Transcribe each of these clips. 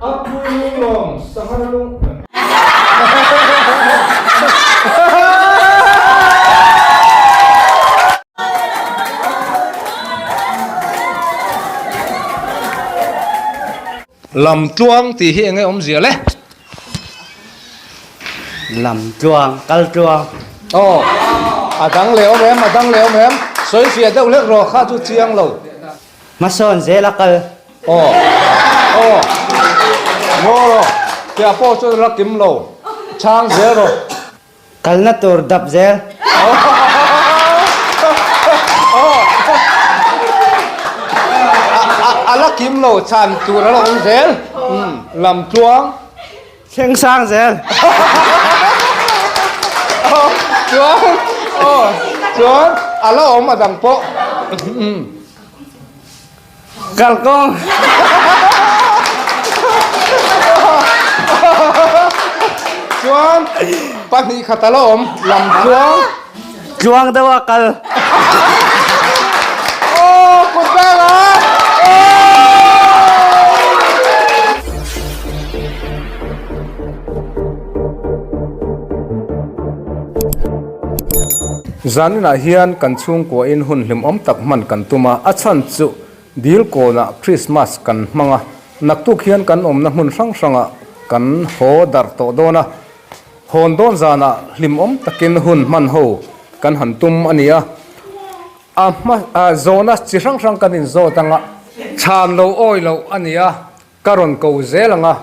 A pu lunglawm sangha lung. Lamtluang tih hi enge awmzia le? Lamtluang, kaltluang. Aw, a dang leh awm em, a dang leh awm em? Sawi fiah deuh hlek rawh kha chu chiang lo. Hmasawn zel a kal. Aw, aw, ngaw rawh, fiah pawh chu la kim lo, chhang zel rawh. Kalna tur dap zel. A la kim lo chhan tur a la awm zel. Lamtluang. Thleng sang zel. Chuan chuan a la awm a dang pawh. Kalkawng. Chuan pahnih khat a la awm lam tluang. Tluang deuh a kal. Aw kut beng a. Zaninah hian kan chhungkuain hun hlimawm tak hman kan tum a, a chhan chu Dil kawnah Krismas kan hmang a, naktuk hian kan awmna hmun hrang hrangah kan haw darh tawh dawn a, hawn dawn zanah hlimawm takin hun hman ho kan han tum a ni a, a hma zawhna chi hrang hrang kan inzawt anga chhan lo awi loh a ni a, ka rawn ko zel ang a.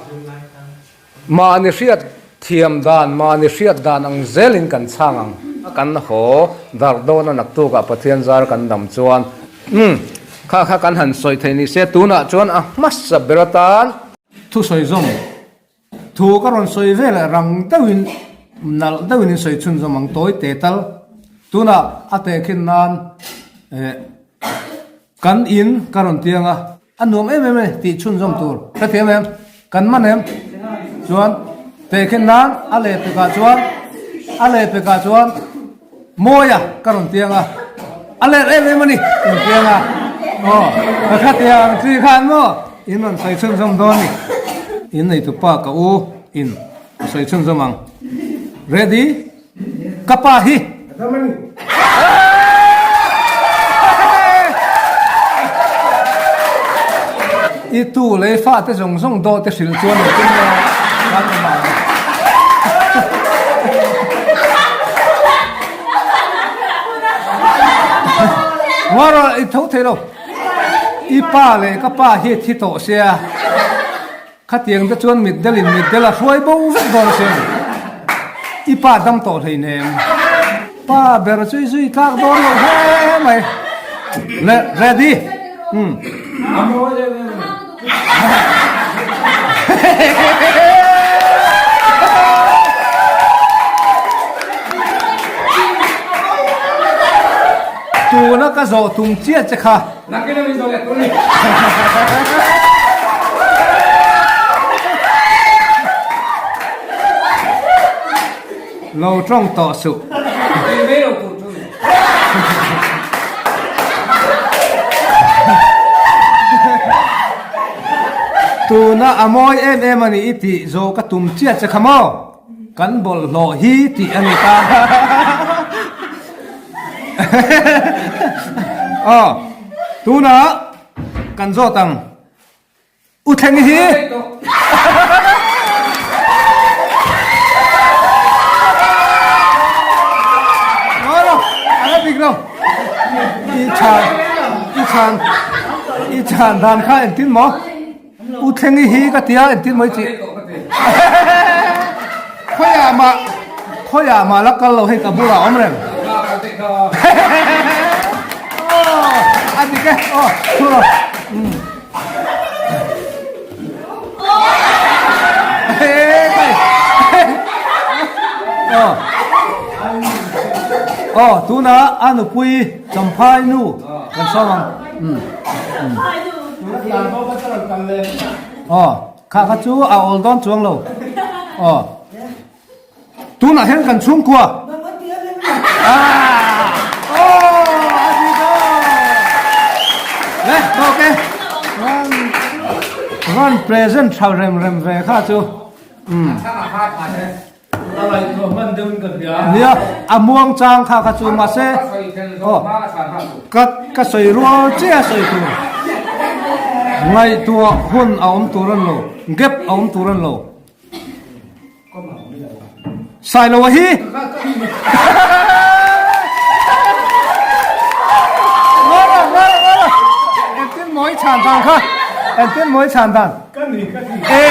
Mahni hriat thiam dan, mahni hriat dan ang zelin kan chhang ang. Kan haw darh dawn a naktukah Pathian zar kan dam chuan umm kha kha kan han sawi thei ni se tunah chuan a hmasa ber atan. Thusawi zawm thu ka rawn sawi vel eh rang deuhin nalh deuhin in sawi chhunzawm ang tawi te tal tunah a tehkhin nan eh kan in ka rawn tiang a. A nuam em em e tih chhunzawm tur hrethiam em? Kan man em? Chuan tehkhin nan a leh pekah chuan a leh pekah chuan Mawia ka rawn tiang a, a let em em a ni rawn tiang a. Aw ka hrethiam chi khan maw in rawn sawi chhunzawm dawn ni. In neitupa ka u in a sawi chhunzawm ang. Ready? Ka pa hi. I tu lei fa te zawng zawng daw te hrilh chuan an tum lo kan awm ang. Ngaw i tho thei lo. I pa leh ka pa hi thi tawh sia. Khatiang te chuan mitdel in mitdel a hruai bo vek dawn a sin. I pa dam tawh hleinem. Pa ber chu i zui tlak dawn lo hle mai. Le ready? Umm. Tuna ka zawh tum chiah che kha. Lo tawng tawh suh. Tuna a mawi em em a ni i tih zawh ka tum chiah che kha maw? Kan bawlhhlawh hi tih a ni ta. Aw, tunah kan zawt ang. U thleng hi. Ngawlo, a la bik lo. I chhan, i chhan, i chhan dan kha engtin maw? U Thlengi hi ka tia entir mai chi. Khawiah mah khawiah mah la kal lo hei ka bulah awm reng. A dik e aw thu rawh. Aw tunah a nupui Champhai nu kan sawm ang. Aw, kha kha chu a awl dawn chuang lo. Aw, tunah hian kan chhungkua. Ah! Aw, a dik aw. Le, tawk e. Van present tha rem rem ve kha chu. Umm. Nia, a muang chang kha kha chu mahse aw ka ka sawi rual chiah a sawi tur. Ngaihtuah hun a awm tur a ni lo, gap a awm tur a ni lo. Sailoa hi Ngawra ngawra ngawra Engtin mawi chhan dan kha Engtin mawi chhan dan Ka ni ka ni E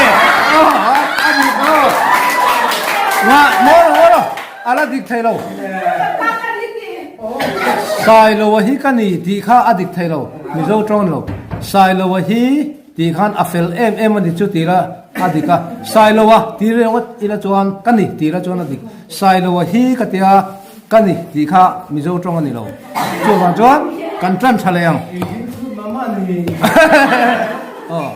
a dik lo Nga ngawra ngawra ala dik thei lo Sailoa hi ka ni tih kha a dik thei lo Mizo tawng lo Sailoa hi Tih khan a fel em em a ni chu tih la a dik a, Sailoa tih ringawt ila chuan ka ni tih la chuan a dik. Sailoa hi ka tia ka ni tih kha Mizo tawng a ni lo. Chuvang chuan kan tan tha leh ang. Aw.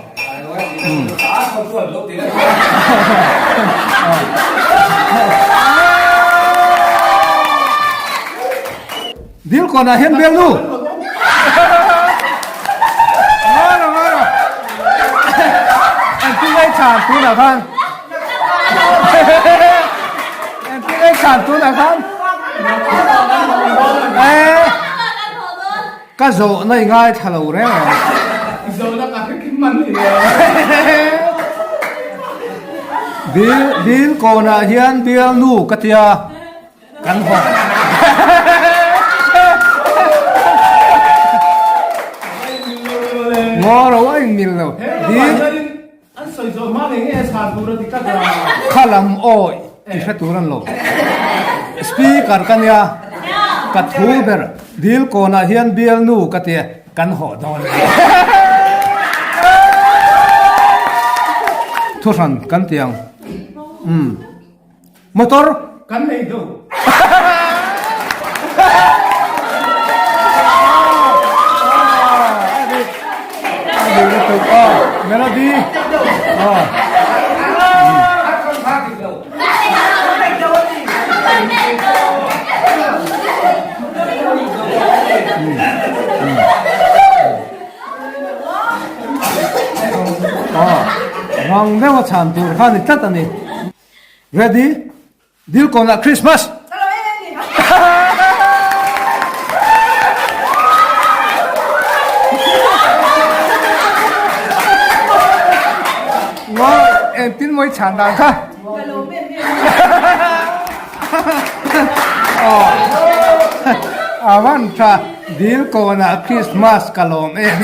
Dil kawnah hian bial nu. Ngara ngara. Engtin ngai chhan tunah khan. Engtin ngai chhan tunah khan. Eh. Ka zawh na i ngai thla lo reng ang. Zawhna ka hre kim man ni. Dil dil kawnah hian bial nu ka tia. Kan haw. Ngaw ro a inmil lo. An sawi zawh hma ngei ngei a chhan tur a ti tlat a. Kha lam aw i hre tur an lo. Speaker ka nia ka thu ber dil kawnah hian bialnu ka tia kan haw dawn a ni. Thuhran kan ti ang. Umm. Motor kan nei do. Melody. Rang deuha chhan tur kha ni tlat a ni. Ready? Dil kawnah Christmas! Ngo engtin mawi chhan dan kha? A van tha dil kawnah Christmas ka lawm em.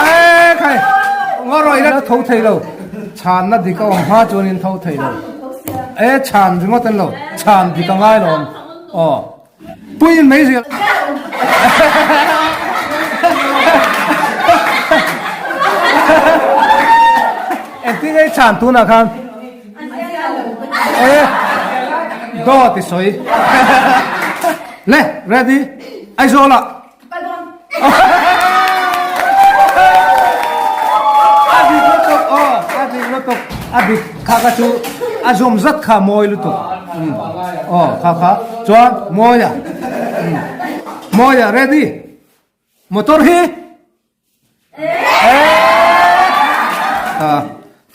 E khai ngo rawih la tho thei lo. Chhanna dik a awm hma chuanin tho thei lo. E chhan ringawt an lo, chhan dik a ngai lo awm. Aw. Puiin mai zel. Engtin nge i chhan tunah khan? E dawt i sawi. Le, ready? Aizawlah. A dik lutuk aw, a dik lutuk, a dik kha kha chu a zawm zat kha mawi lutuk aw kha kha chuan mawi a mawi a ready motor hi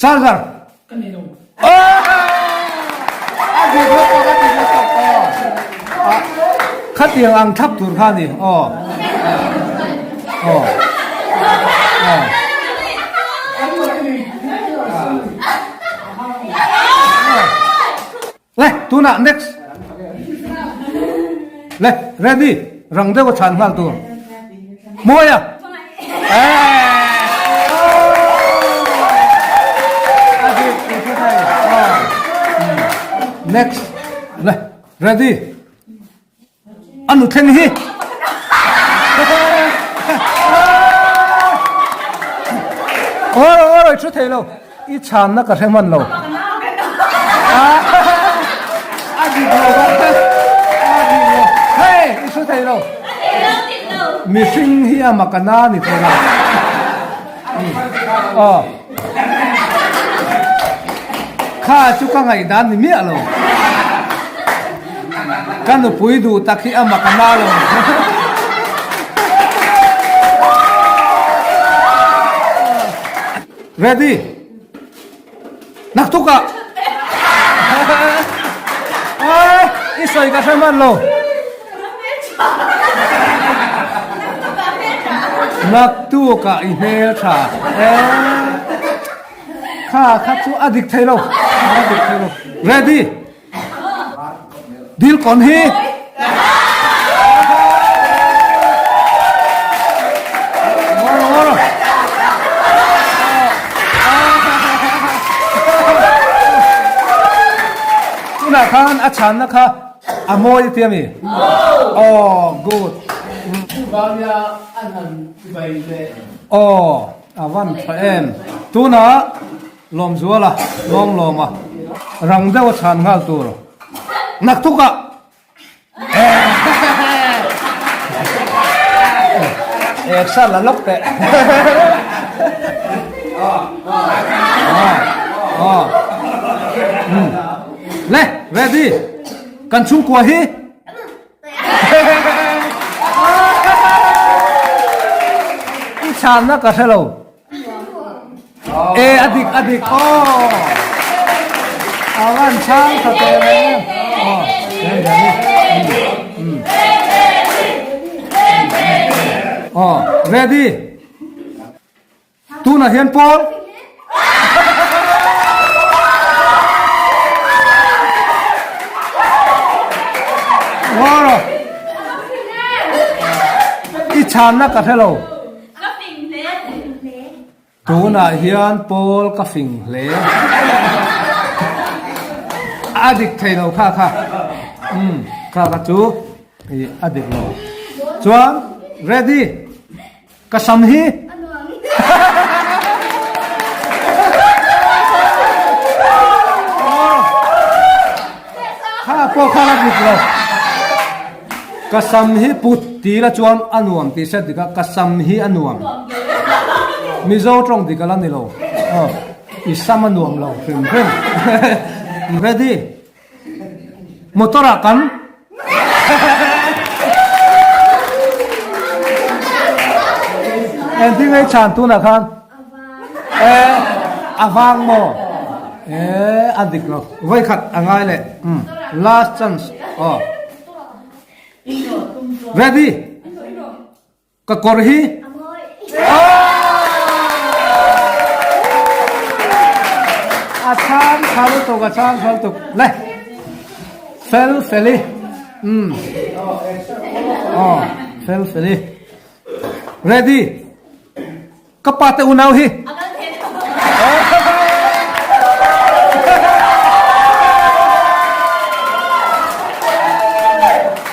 charger A dik lutuk a dik lutuk aw. Khatiang ang thlap tur kha ni aw. Aw. Aw. Le tunah next. Le ready rang deuh a chhan nghal tur. Mawi a. Next. Le ready. Anu thleng hi. Oro oro i thu thei lo. I chhanna ka hre hman lo. A dik lo a. A dik lo. Hei, i hre thei lo. Mihring hi a mak a na ni thei lo. Aw. Kha chu ka ngaihdan ni miah lo. Ka nupui duh tak hi a mak a na lo. Ready. Naktukah. Oi, i sawi ka hre hman lo. Naktukah i hmel tha. Kha kha chu a dik thei lo. A dik thei lo. Ready. Dil kawn hi. Tunah khan a chhanna kha a mawi tia mi? Oh, good. Oh, a van tha em. Tunah Lawmzuala, Lawmlawma, rang deuh a chhan nghal tur naktukah Eksa la lawk teh. Le, ready. Kan chhungkua hi. I chhanna ka hre lo. E a dik a dik aw a van chang tha teh reng aw aw ready tunah hian pawl I chhanna ka hre lo. Ka fing hle. Tunah hian Paul ka fing hle. A dik thei lo kha kha. Umm kha kha chu i a dik lo. Chuan ready ka sam hi. Kha pawh kha la dik lo. Ka sam hi put ti la chuan a nuam tih hriat dik a, ka sam hi a nuam. Mizo tawng dik a la ni lo. Aw, i sam a nuam lo hrim hrim. Ready? Motor ah kan. Engtin nge i chhan tunah khan? Eh, a vang maw? Eh, a dik lo. Vawikhat a ngai leh. Um, last chance. Aw. Ready? Ka kawr hi? A chang tha lutuk, a chang tha lutuk. Le. Fel feli. Um. Aw, fel feli. Ready? Ka pa te unau hi.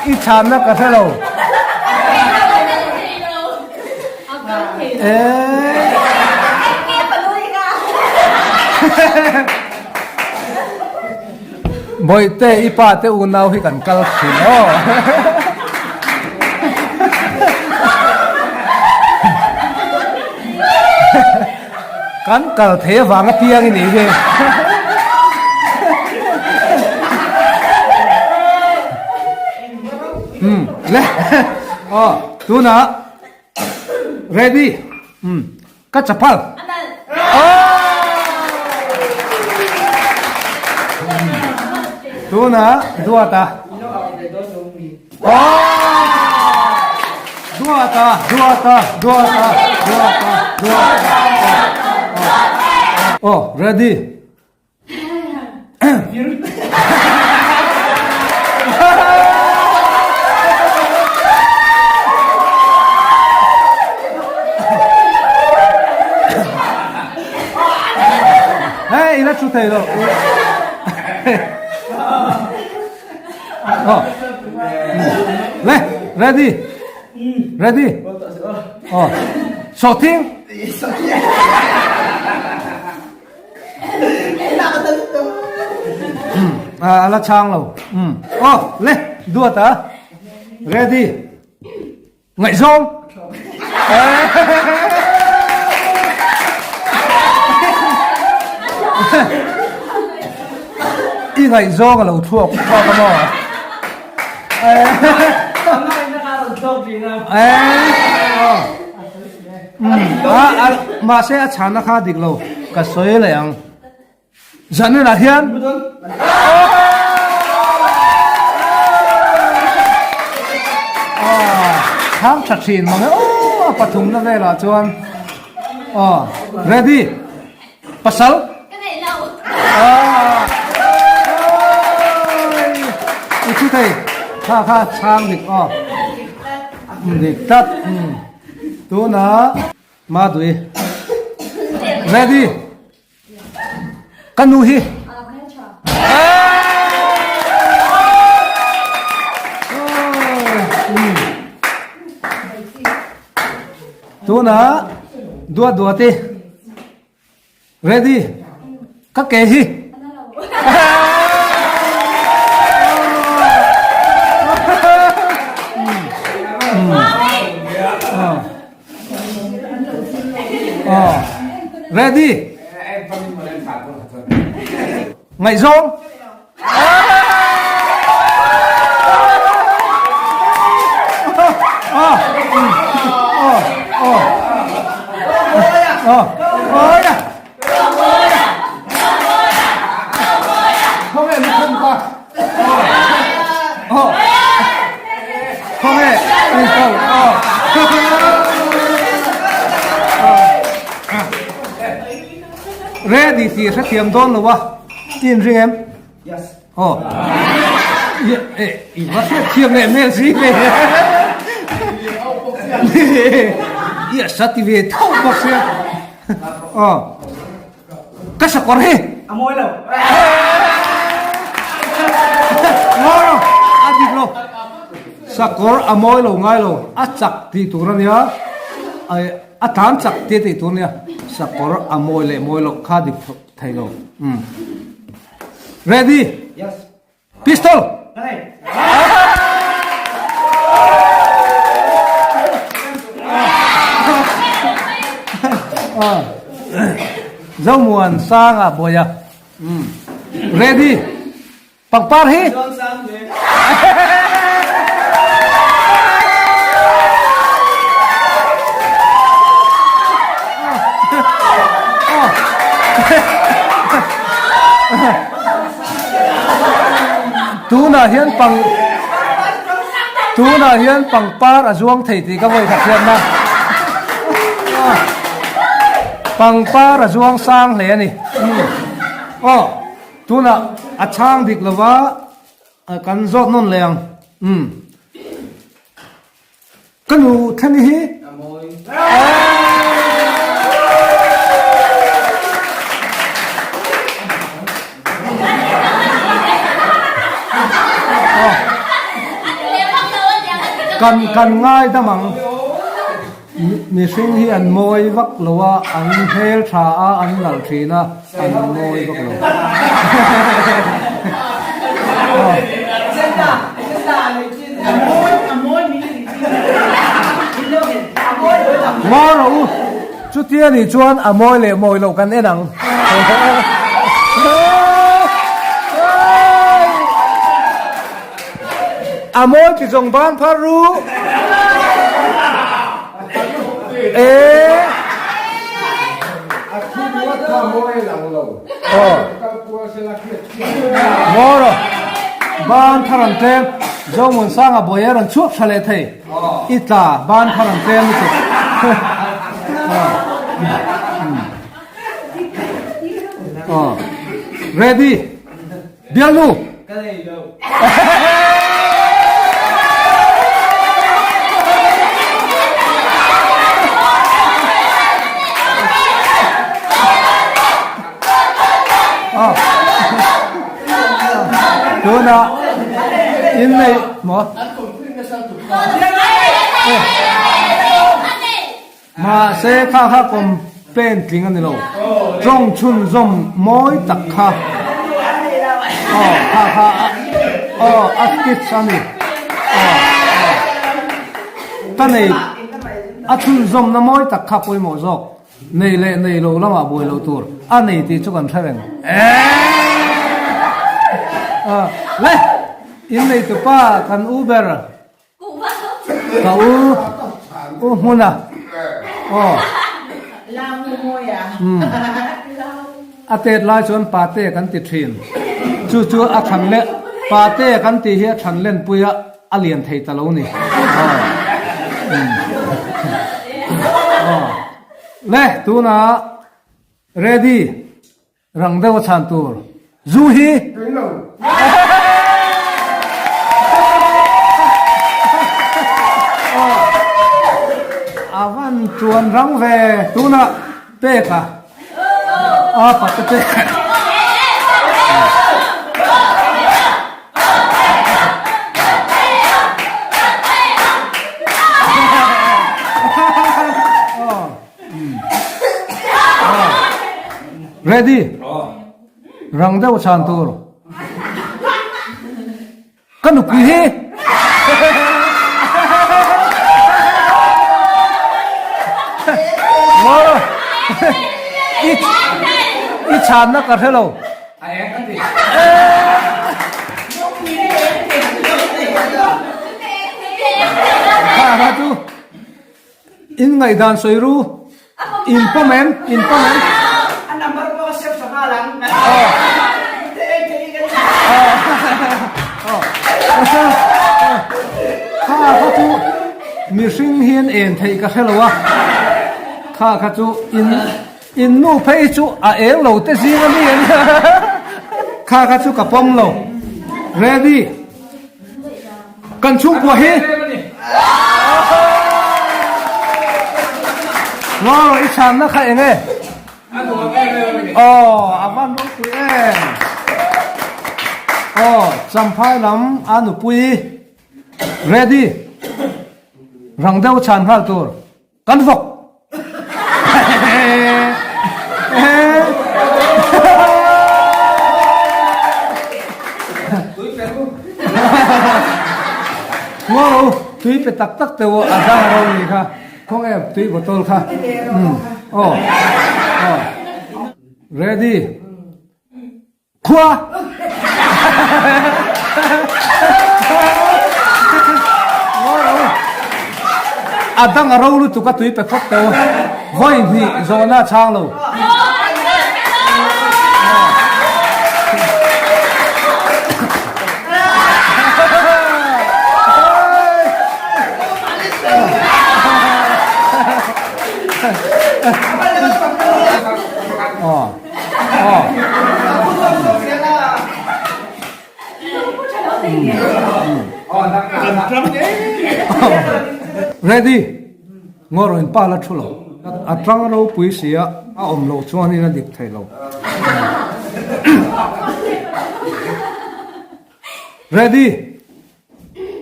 I chhanna ka hre lo. Bawihte i pa te unau hi kan kal thin aw. Kan kal thei avang apiang i nih hi. Um le aw tunah ready um Ka chapal. Tuna duata. Duata, duata, duata, duata, duata. Oh, ready. Hei, ila thu thei lo. Oh. Le, ready. Ready. Oh. Sorting. A la chang lo. Aw le duat a. Ready. Ngaihzawng. I ngaihzawng a lo thuak thuak a maw? Mahse a chhanna kha dik lo. Ka sawi leh ang. Zaninah hian Chhang tha thin mang e aw a pathumna velah chuan aw ready pasal Ka neih lo. I thu thei kha kha chhang dik aw dik tlat tunah Madui ready Ka nu hi. Tuna dua dua te. Ready. Ka ke hi. Ready. Ngaihzawng. Ready tih hrethiam dawn lo a, i inring em? Yes. Aw. I va hriatthiam leh hmel si ve. Yes a ti ve tho bawk sia. Aw. Ka sakawr hi. A mawi lo. Mawi lo. A dik lo. Sakawr a mawi lo ngai lo. A chak tih tur a nia. A tlan chak tih tih tur a nia. Sakawr a mawi leh mawi lo kha dik thei lo. Ready? Yes. Pistol! Zomuan sanga buaia. Ready? Pangpar hi? Tunah hian pang tunah hian pangpar a zuang thei tih ka vawi khat hriatna. Pangpar a zuang sang hle a ni. Aw tunah a chhang dik lova kan zawt nawn leh ang. Umm. Ka nu thleng hi. A mawi. Kan kan ngai dam ang. Mihring hi an mawi vak lo a, an hmel tha a, an nalh thin a, an mawi vak lo. Maw rawh u, chutia nih chuan a mawi leh mawi loh kan en ang. A mawi ti zawng ban phar ru. E. Maw rawh. Ban thar an tlem. Zomuansanga buai a rawn chhuak tha leh thei. I tla ban thar an tlem lutuk. Ready. Bialnu. Ka nei lo. Tunah innei maw? Mahse kha kha complain tling a ni lo. Tawng chhunzawm mawi tak kha aw kha kha aw a skits a ni. Aw aw ka nei a chhunzawmna mawi tak kha pawimawh zawk. Nei leh nei lo lamah buai lo tur a nei tih chu kan hre reng. Eeeee le inneitupa kan u ber. Ka u u hmuna aw. A tet lai chuan pate kan ti thin. Chu chu a than leh pate kan tih hi a than len pui a, a lian thei ta lo ni. Le tunah ready rang deuh a chhan tur zu hi. A van chuan rang ve tunah pek a. A pate te. Ready? Rang deuh chhan tur. Ka nupui hi. I i chhanna ka hre lo. Kha kha chu in ngaihdan sawi ru. In pawm em? In pawm em? A number pawh a save tha nghal ang. Kha kha chu mihring hian en theih ka hre lo a. Kha kha chu in in nu phei chu a eng lo te zing a mi an Kha kha chu ka pawm lo. Ready. Kan chhungkua hi Ngaw i chhanna kha eng e? Aw, a van ropui em. Aw, Champhai lam a nupui ready. Rang deuh chhan nghal tur. Kan vawk. Ngaw tui pe tak tak te a dang ro ni kha khawng em tui bottle kha aw aw ready Khua! A dang a ro lutuk a tui pe khawp teuh. Vawi hnih zawhna a chhang lo. Aw. Ready Ngawrawin pa la thu lo a tang ropui si a a awm loh chuanin a dik thei lo Ready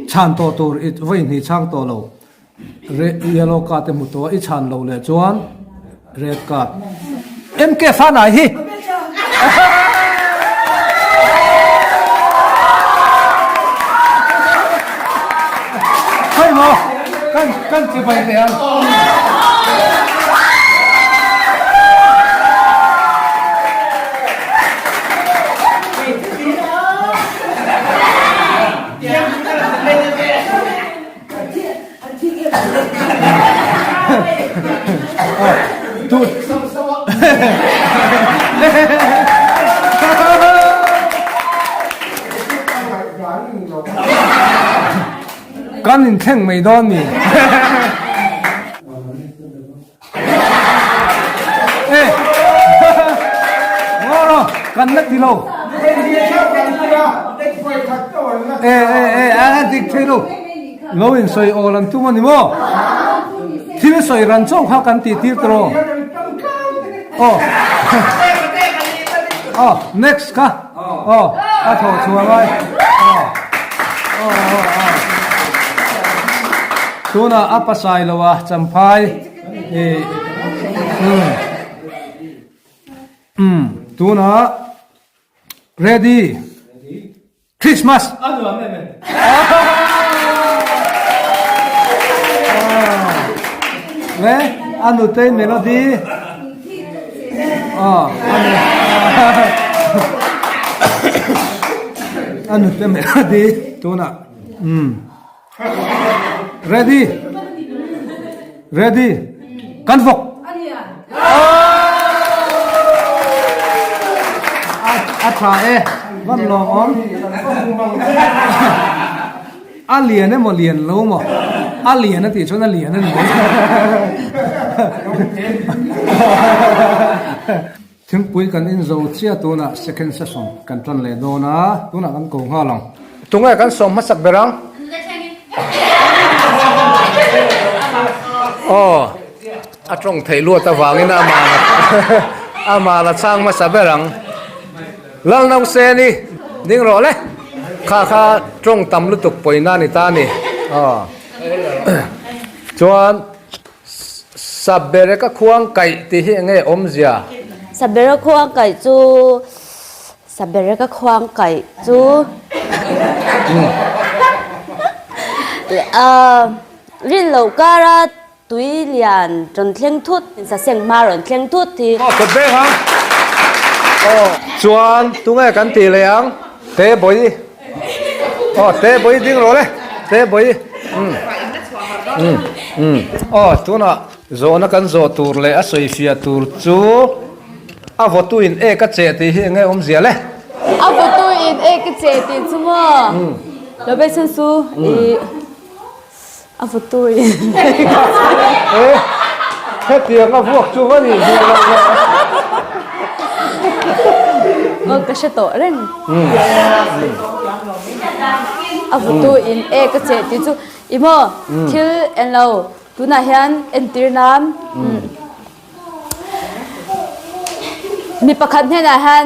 Chhan tawh tur i vawi hnih chhang tawh lo. Yellow card te hmu tawh a, i chhan lo leh chuan red card. MK Fanai hi! Khawi maw? Kan kan chibai teh ang. Kan inthleng mai dawn ni. E Ngawro kan la ti lo. E e e a dik thei lo. Lo in sawi awl an tum a ni maw? Thil sawi ran chauh kha kan tih tir tawh aw. Aw. Aw next kha. Aw a thawh chhuah ngai. Aw. Aw aw aw. Tunah a pasai lo a champhai i umm umm tunah ready Christmas A nuam em em. Le a nutei melody aw a nute melody tunah umm Ready Ready Kan vawk. A tha e, van lawm awm. A lian emaw lian lo maw? A lian a tih chuan a lian a ni mai. Thingpui kan in zo chiah tunah second session kan tan leh dawn a, tunah kan ko nghal ang. Tunge kan sawm hmasak ber ang? Aw, a tawng theih luat avangin amah la chhang hmasa ber ang. Lalnauseni ding rawh le. Kha kha tawng tam lutuk pawina a ni ta a ni. Aw. Chuan Sabereka khuang kaih tih hi enge awmzia? Sabereka khuang kaih chu Sabereka khuang kaih chu Rin loh kara Tui lian rawn thleng thut, saseng hma rawn thleng thut hi. Aw kawt veng ang. Aw chuan tunge kan tih leh ang? Te bawi. Aw te bawi ding rawh le. Te bawi. Umm. Umm. Umm. Aw tunah zawhna kan zawh tur leh a sawi fiah tur chu a vawtu in ek a cheh tih hi enge awmzia le? A vawtu in ek a cheh tih chu maw? Lo beisan su i. A vutu in E hetiang a vuak chu va nih hmel loh le. Aw ka hre tawh reng. A vutu in e ka cheh tih chu i maw thil en lo tunah hian entir nan Mi pakhat hnenah hian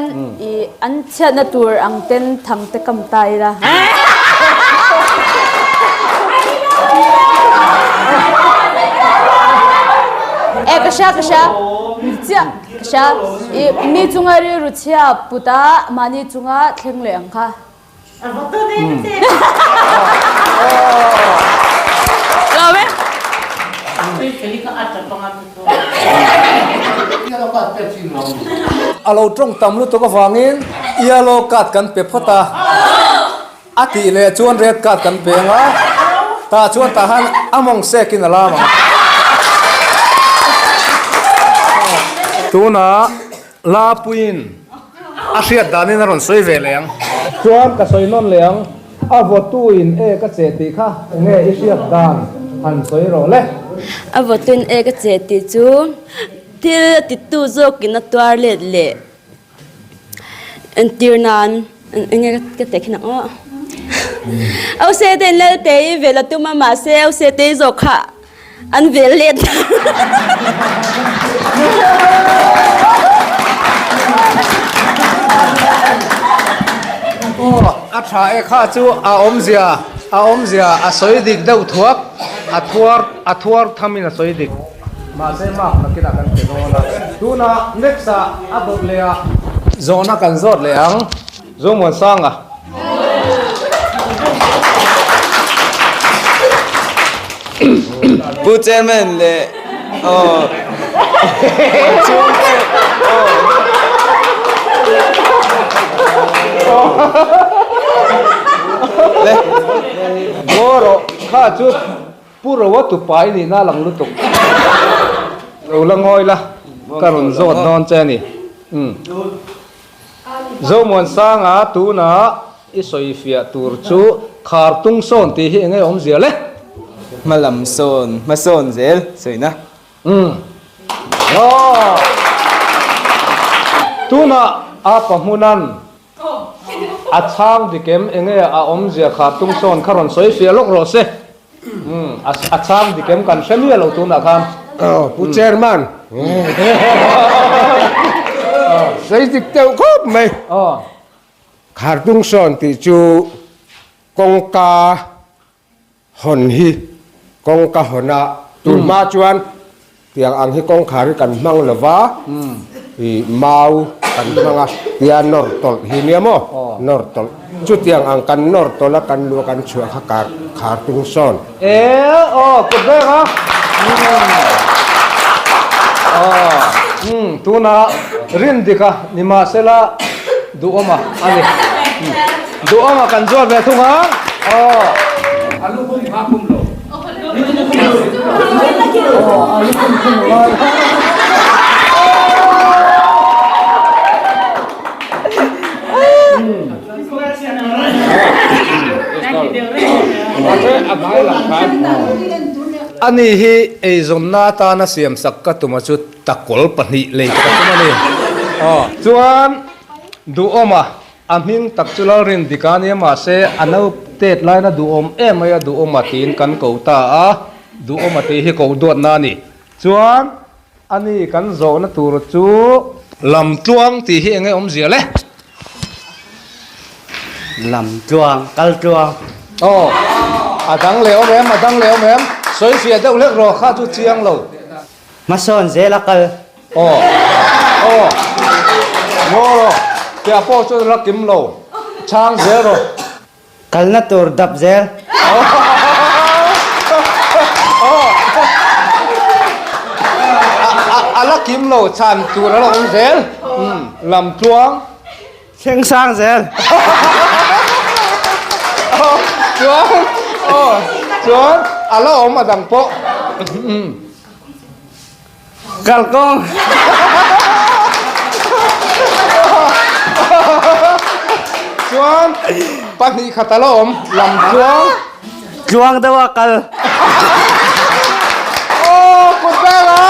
i an chhiatna tur ang ten thang te kam ta ila. E ka hria ka hria chiah ka hria i mi chunga rilru chhia put a mahni chunga thleng leh ang kha. A lo tawng tam lutuk avangin yellow card kan pe phawt a, a tih leh chuan red card kan pe ang a, tah chuan tah han a mawng sekin a lam ang. Tunah Lapuiin a hriat danin a rawn sawi ve leh ang. Chuan ka sawi nawn leh ang, a vawtuin e ka che tih kha enge i hriat dan han sawi rawh le. A vawtuin e ka che tih chu thil a titu zawkin a tuar let leh entir nan enge ka teh khin ang aw. Ause ten Lalte i vel a tum a mahse ause te zawk kha An vel let. Aw a tha e kha chu a awmzia a awmzia a sawi dik deuh thuak a thuar a thuar thamin a sawi dik mahse mark nakinah kan pe dawn a tunah next ah a dawt leh a zawhna kan zawt leh ang Zomuansanga. Pu Chairman leh aw chhungte aw le Ngaw rawh kha chu Pu Roa tupa i nihna a lang lutuk lo la ngawi la ka rawn zawt dawn che a ni umm. Zomuansanga tuna i sawi fiah tur chu khar tung sawn tih hi enge awmzia le? Hma lam sawn, hma sawn zel sawina. Umm. Aw. Tuna a pahmunan a chhang dik em enge a awmzia khar tung sawn kha rawn sawi fiah lawk rawh se. Umm a chhang dik em kan hre miah lo tunah khan. Aw Pu Chairman sawi dik deuh khawp mai. Khartung sawn tih chu kawngka hawn hi kawngka hawn a tun hma chuan Tiang ang hi kawngkhar hi kan hmang lo va, ih mau kan hmang a, tia nawr tawlh hi nia maw, nawr tawlh. Chutiang ang kan nawr tawlh a, kan lu a kan chhuah kha kar khar tung sawn. E aw kut vek a, aw umm tuna rin dik a nimahsela duhawma a ni, duhawma kan zuar ve thung a, aw. A lu khum kha khum lo. A hnai lang khan. Ani hi eizawnna atana siamsak ka tuma chu takawl pahnih lei ka tum a ni. Aw. Chuan Duhawma a hming tak chu Lalrindika ania mahse a nautet laina duhawm em mai a Duhawma tiin kan ko ta a, Duhawma tih hi ko duatna a ni. Chuan Ani kan zawhna tur chu. Lamtluang tih hi enge awmzia le? Lamtluang, kaltluang. Aw, a dang leh awm em, a dang leh awm em? Sawi fiah deuh hlek rawh kha chu chiang lo. Hmasawn zel a kal. Aw, aw, ngaw rawh, piah pawh chu la kim lo, chhang zel rawh. Kalna tur dap zel. A la kim lo chhan tur a la awm zel. Lamtluang. Thleng sang zel. Chuan chuan a la awm a dang pawh. Kalkawng. Chuan pahnih khat a la awm lam tluang. Tluang deuh a kal. Aw kut beng a.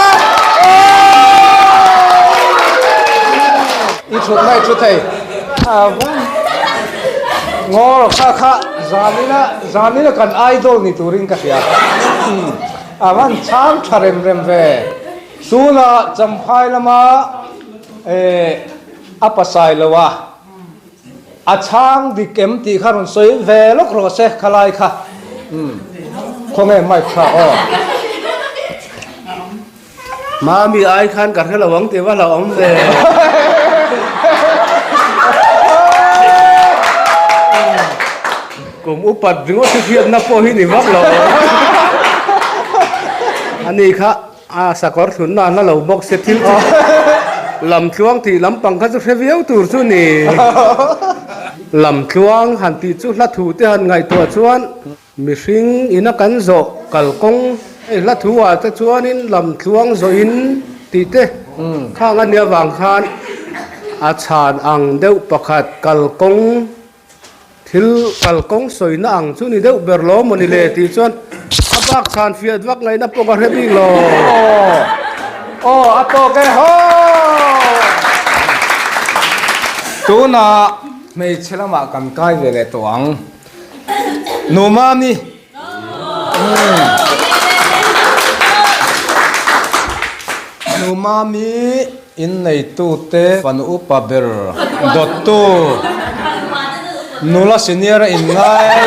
I thut na i thu thei. Ngaw kha kha zanina zanina kan idol ni turin ka hria. A van chhang tha rem rem ve. Tunah Champhai lama a pasai lo a, a chhang dik em tih kha rawn sawi ve lawk rawh se khalai kha. Khawnge mic kha aw. Mami ai khan ka hre lo ang tih va hlauh awm ve. Kum upat ringawt hi hriatna pawh hi ni vak lo. Ani kha a sakawr thlunna a hla lo bawk se thil chu lamtluang tih lampang kha chu hre viau tur chu ni. Lamtluang han tih chu hla thu te han ngaihtuah chuan Mihring ina kan zawh kalkawng hei hla thu ah te chuanin lamtluang zawhin tih te khang a nia vang khan a chhan ang deuh pakhat kalkawng thil kalkawng sawina ang chu ni deuh ber lo maw ni le tih chuan a bak chhan fiah vak ngaihna pawh ka hre bik lo. Aw a tawk e haw! Tunah hmeichhe lamah kan kai ve leh tawh ang. Nu Mami. Nu Mami in neitute fanu upa ber dawttu nula senior a in ngai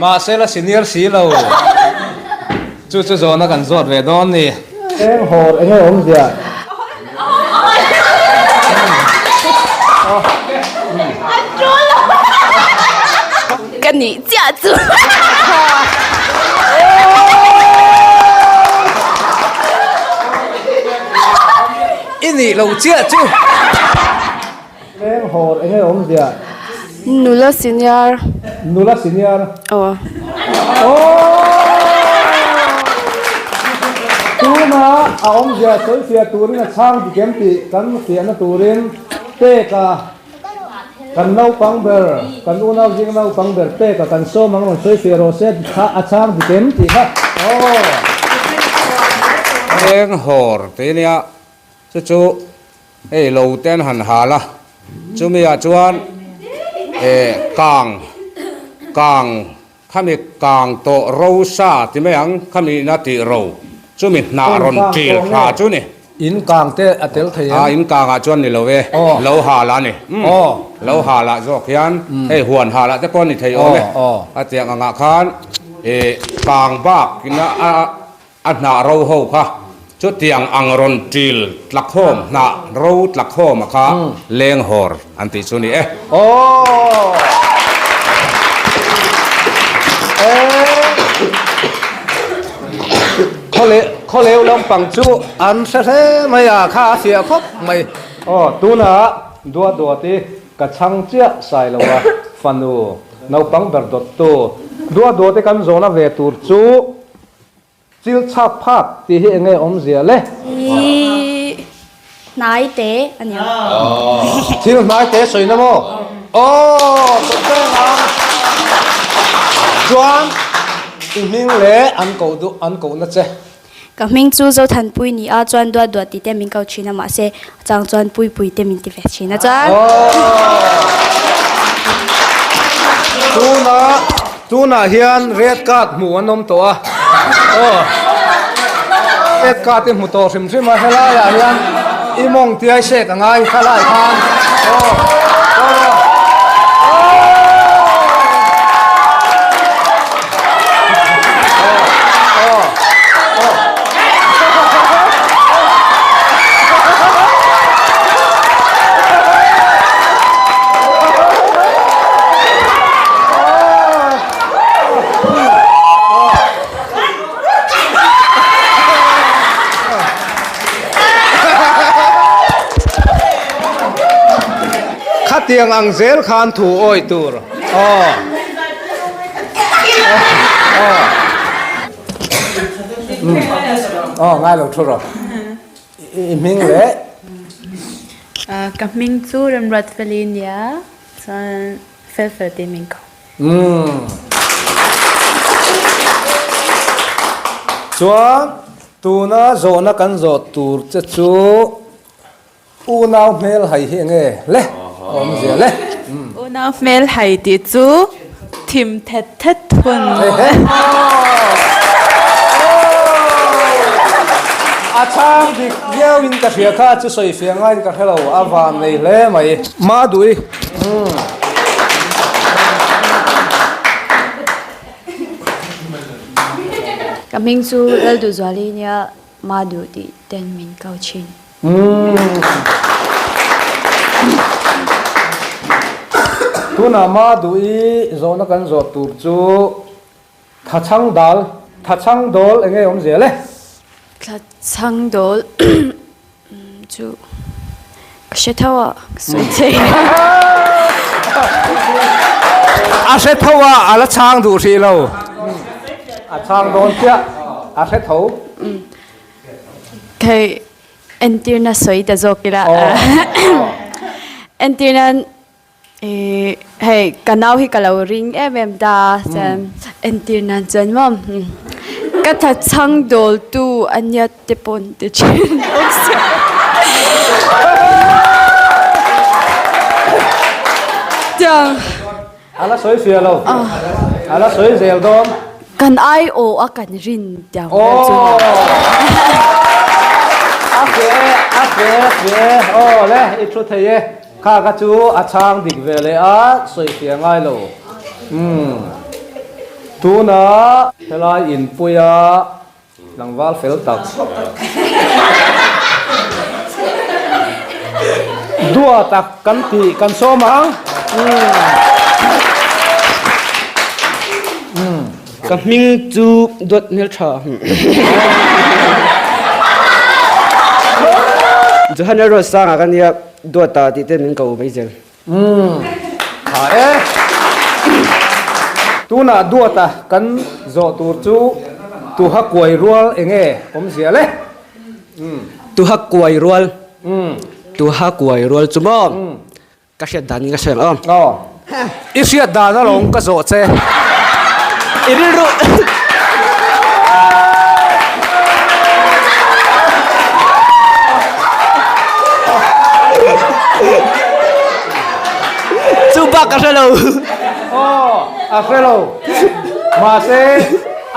mahse la senior si lo chu chu zawhna kan zawt ve dawn ni. Eng hawr enge awmzia? Ka nih chiah chu. I nih lo chiah chu. Leng hawr enge awmzia? Nula senior. Nula senior. Aw. Tuna a awmzia sawifiah turin a chhang dik em tih kan fiahna turin peka kan naupang ber kan unau zing naupang ber peka kan sawm ang rawn sawifiah rawh se kha a chhang dik em tih kha. Aw. Leng hawr tih ania chu chu Hei lo te an han hal a, chumi ah chuan eh kang kang khami kang tawh ro sa ti mai ang khami ina tih ro chumi hnah rawn ṭil thla chu ni. In kang te a tel thei em? A in kang ah chuan ni lo e, lo hal a ni. Lo hal ah zawk hian hei huan hal ah te pawh a ni thei awm e. A tiang ang ah khan eh kang bak ina a A hnah ro ho kha chutiang ang rawn ṭil tlakhawm hnah ro tlakhawm a kha leng hawr an tih chu ni e. Aw Khawleu lampang chu an hre hle mai a kha a fiah khawp mai. Aw tunah duah duat i ka chhang chiah sai lo a fanu naupang ber dawttu duah duat i kan zawhna ve tur chu Chil chhak phak tih hi enge awmzia le? Hi hnai te a nia. Thil hnai te sawi na maw? Aw, tawp reng ang. Chuan. I hming leh an koh duh an kohna che. Ka hming chu Zothanpui ni a, chuan duat duat tih te min ko thin a, mahse a chang chuan Puipui te min ti ve thin a chuan. Tunah tunah hian red card hmuh an awm tawh a, aw red card i hmu tawh hrim hrim a, helaiah hian i mawng tiai sek a ngai khalai khan aw aw. Khatiang ang zel khan thu awih tur aw. Aw ngai lo thu rawh. I hming leh. Ka hming chu Remruatfeli nia chuan Felfel tih min ko. Chuan tuna zawhna kan zawh tur che chu Unau hmel hai hi enge le awmzia le. Unau hmel hai tih chu thim thet thet hun. A chhang dik viau in ka hria kha chu sawi fiah ngaiin ka hre lo a van nei hle mai. Ma duh i. Ka hming chu Lalduhzuali nia Ma duh tih ten min ko thin. Tunah ma duh i zawhna kan zawh tur chu Thachhang dal, Thachhang dawl enge awm zel e? Thachhang dawl chu ka hre tho a, ka sawi thei. A hre tho a, a la chhang duh hrih lo. A chhang dawn chiah, a hre tho. Thei entirna sawi ta zawk ila entirna ih hei ka nau hi ka lo ring em em ta chuan entirna chuan maw ka tha chhang dawl tu a nia te pawh an ti thin bawk sia. Tiang. A la sawi fiah lo. A la sawi zel dawn. Kan ai aw a kan rin tiang vel chu ni. A fiah e, a fiah e, a fiah e. Aw le, i thu thei e. Kha kha chu a chhang dik ve leh a, sawi fiah ngai lo. Umm. Tunah helai inpuia Tlangval fel tak. Dua tak kan tih kan sawm ang. Ka hming chu Duat Hmeltha. Johan Lalruatsanga ka nia Duata tih te min ko mai zel. Umm tha e. Tunah duata kan zawh tur chu tuha kuai rual enge awmzia le? Umm. Tuha kuai rual. Umm. Tuha kuai rual chu maw? Umm. Ka hriat dan in ka hre ang aw. Aw. I hriat dan alawm ka zawh che. I rilru. Chu bak ka hre lo. Aw, a hre lo. Mahse,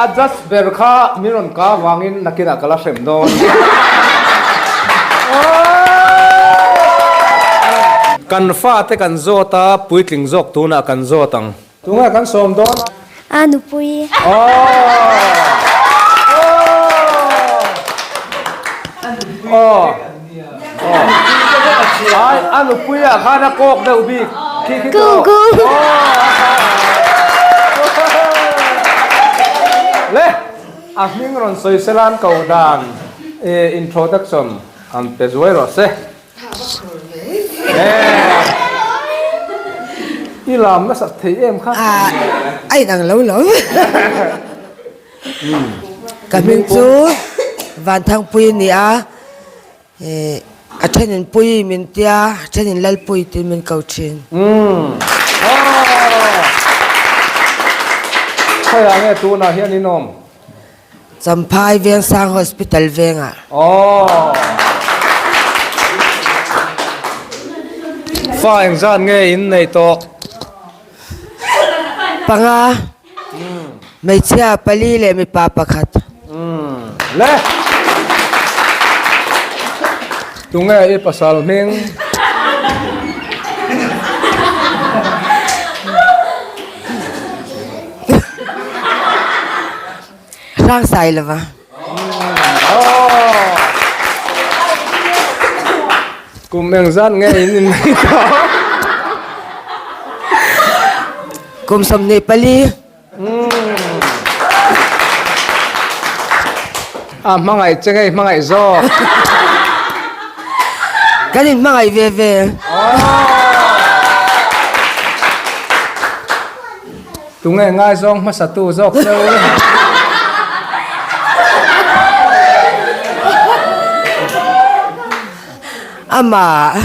a judge ber kha min rawn ka vangin nakinah ka la hrem dawn. Kan fate kan zawt a, puitling zawk tunah kan zawt ang. Tunge kan sawm dawn a? A nupui. Aw. Ai, a nupui ah khan a kawk deuh bik. Khi khi tawh. Ku ku. Le, a hming rawn sawi selan ko dan introduction an pe zuai rawh se. I lam nasat thei em kha? A inang lo lo. Ka hming chu Vanthangpui a ni a, a thenin Pui min tia, a thenin Lalpui tiin min ko thin. Khawiah nge tunah hian in awm? Champhai Vengsang Hospital vengah. Aw. Fa engzat nge in nei tawh? Panga. Hmeichhia pali leh mipa pakhat. Le. Tunge i pasal hming? Hrang sai lova. Kum engzat nge in innei tawh? Kum 24. A hmangaih che ngei hmangaih zawk. Kan in hmangaih ve ve. Tunge ngaizawng hmasa tu zawk cheu? Amah.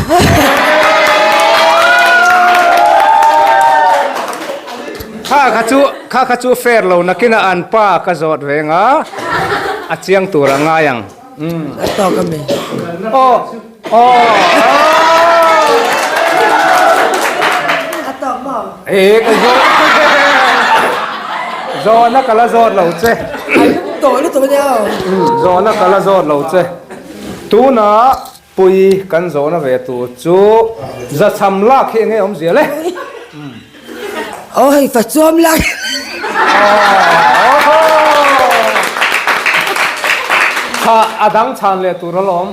Kha kha chu kha kha chu fair lo nakin a an pa ka zawt ve nga a chiang tur a ngai ang. A tawk a mi. Aw aw. A tawk maw? E ka zawt zawhna ka la zawt lo che. A lum tawh lutuk a nia aw. Zawhna ka la zawt lo che. Tuna pui kan zawhna ve tur chu zachham lak hi enge awmzia le? Aw hei fa chuam lak. Kha a dang chhan leh tur alawm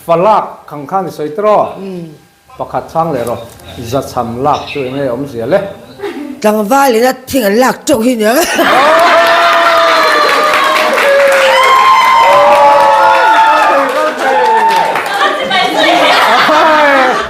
fa lak khang khan i sawi tiraw? Pakhat chhang leh rawh zachham lak chu enge awmzia le? Tlangval in a thing an lak teuh hi nia.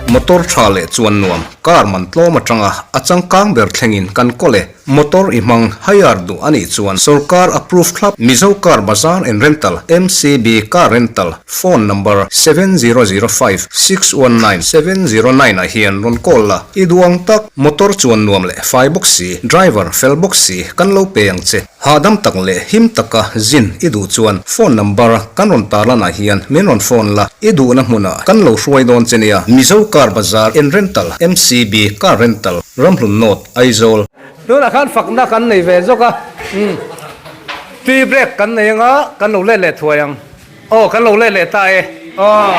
Motor tha leh chuan nuam car man tlawm atanga a changkang ber thlengin kan kawl e. Motor i hmang hire duh a nih chuan sorkar approve thlap Mizo Car Bazar and Rental, MCB Car Rental, Phone number 7005 619 709 ah hian rawn call la, i duh ang tak, motor chuan nuam leh fai bawk si, driver fel bawk si kan lo pe ang che. Hahdam tak leh him taka zin i duh chuan phone number kan rawn tarlan ah hian min rawn phone la, i duhna hmunah kan lo hruai dawn che nia. Mizo Car Bazar in Rental, MCB Car Rental, Ramhlun North, Aizawl. Tunah khan fakna kan nei ve zawk a, tea break kan nei anga kan lo let leh thuai ang. Aw kan lo let leh ta e aw.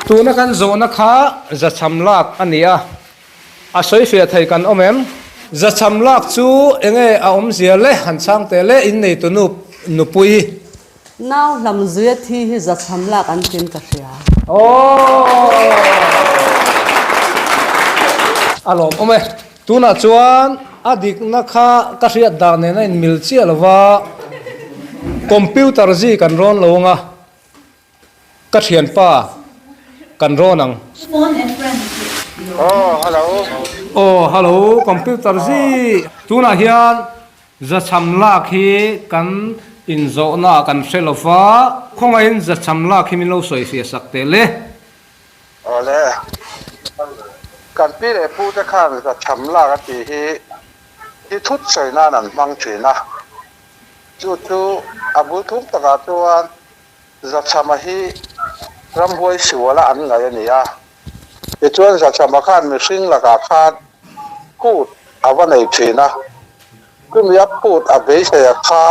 Tuna kan zawhna kha zachham lak a ni a, a sawi fiah thei kan awm em? Zachham lak chu enge a awmzia le han chhang teh le innei tunu nupui. Nau hlam zuia thi hi zachham lak an tin ka hria. Aw a lawmawm e. Tunah chuan a dikna kha ka hriat dan nen a inmil chiah lo va, computer zi kan rawn lo ang a, ka thianpa kan rawn ang. Aw hello. Aw hello computer zi tunah hian zachham lak hi kan inzawhna ah kan hre lo va, khawngaihin zachham lak hi min lo sawi fiah sak teh le. Awle, kan pi leh pu te khan zachham lak a tih hi hi thut sawi nan an hmang thin a, chu chu a bul thum takah chuan zachhama hi ramhuai suala an ngaih a ni a, tichuan zachhama khan mihring lakah khan phut a va nei thin a, chumi a phut a beisei a kha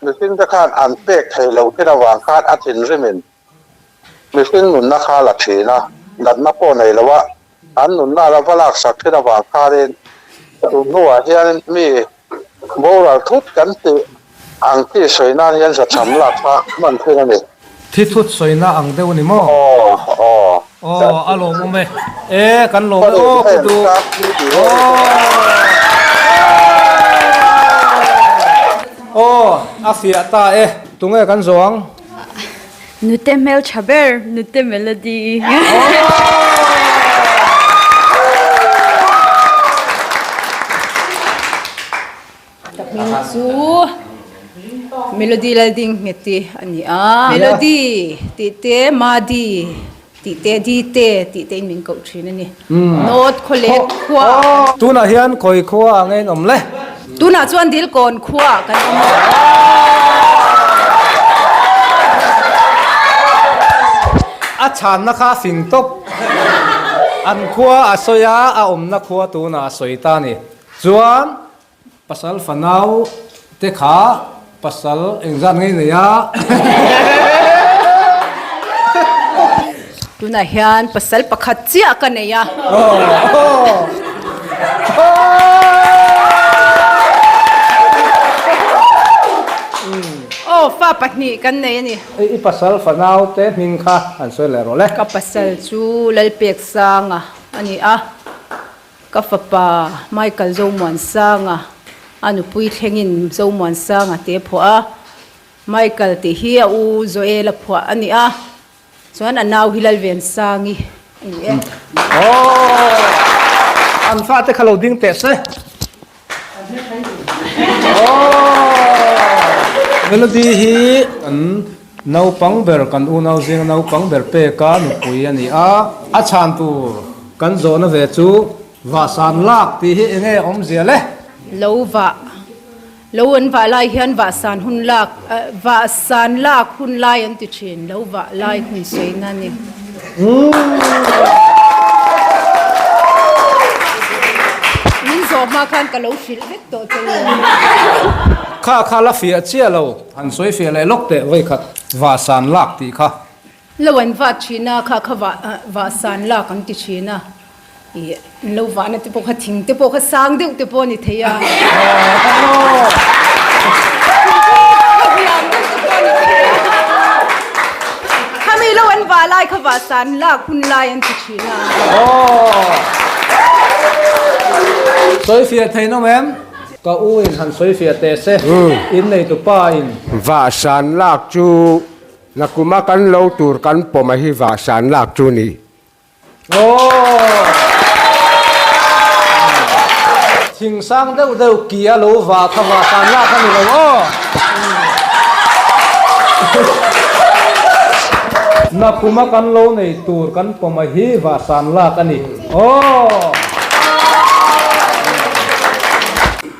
mihring te khan an pek thei lo thin avang khan a thinrimin Mihring nunna kha la thin a, natna pawh nei lo a, an nunna la va laksak thin avang khanin tun hnuah hian mi boral thut kan tih ang chi sawi nan hian zachham lak kha hman thin a ni. Thi thut sawina ang deuh a ni maw? Aw, aw. Aw, a lawmawm e. E, kan lawm e. Aw, ku duh. Aw. Aw, a fiah ta e. Tunge kan zawh ang? Nute hmeltha ber, Nute Melody. Ka hming chu Melody Laldinghmeti a ni a. Melody tih te Madi. Tih te, Dite tih te in min koh thin a ni. North Khawlet khua. Tunah hian khawi khua ah nge in awm le? Tunah chuan Dilkawn khua ah kan awm a. A chhanna kha a fing tawp. An khua a sawi a, a awmna khua tunah a sawi ta a ni. Chuan Pasal fanau te kha pasal engzat ngei nei a? Tunah hian pasal pakhat chiah ka nei a. Aw fa pahnih kan nei a ni. I pasal fanau te hming kha han sawi leh rawh le. Ka pasal chu Lalpeksanga a ni a. Ka fapa Michael Zomuansanga a nupui thlengin Zomuansanga te a phuah a, Michael tih hi a u Joel a phuah a ni a, chuan a nau hi Lalvensangi a ni e. Aww an fate kha lo ding teh se. Melody hi kan naupang ber kan unau zinga naupang ber peka nupui a ni a, a chhan tur kan zawhna ve chu vahsan lak tih hi enge awmzia le? Lo vah, lo an vah lai hian vahsan hun lak, vahsan lak hun lai an ti thin, lo vah lai hun sawina a ni. Min zawh hma khan ka lo hrilh vek tawh che u. Kha kha la fiah chiah lo, han sawi fiah leh lawk teh vawi khat vahsan lak tih kha. Lo an vah thin a, kha kha vah vahsan lak an ti thin a, ih an lo vahna te pawh kha thing te pawh kha sang deuh te pawh a ni thei a. Khami lo an vah lai kha vahsan lak hun lai an ti thin a. Sawi fiah thei nawm em? Ka u in han sawi fiah teh se, in neitu pa in. Vahsan lak chu nakuma kan lo tur kan pawm a hi vahsan lak chu ni. Aw! Thing sang deuh deuh ki a lo vah kha vah tan lak a ni lo aw! Nakuma kan lo nei tur kan pawm a hi vah san lak a ni aw!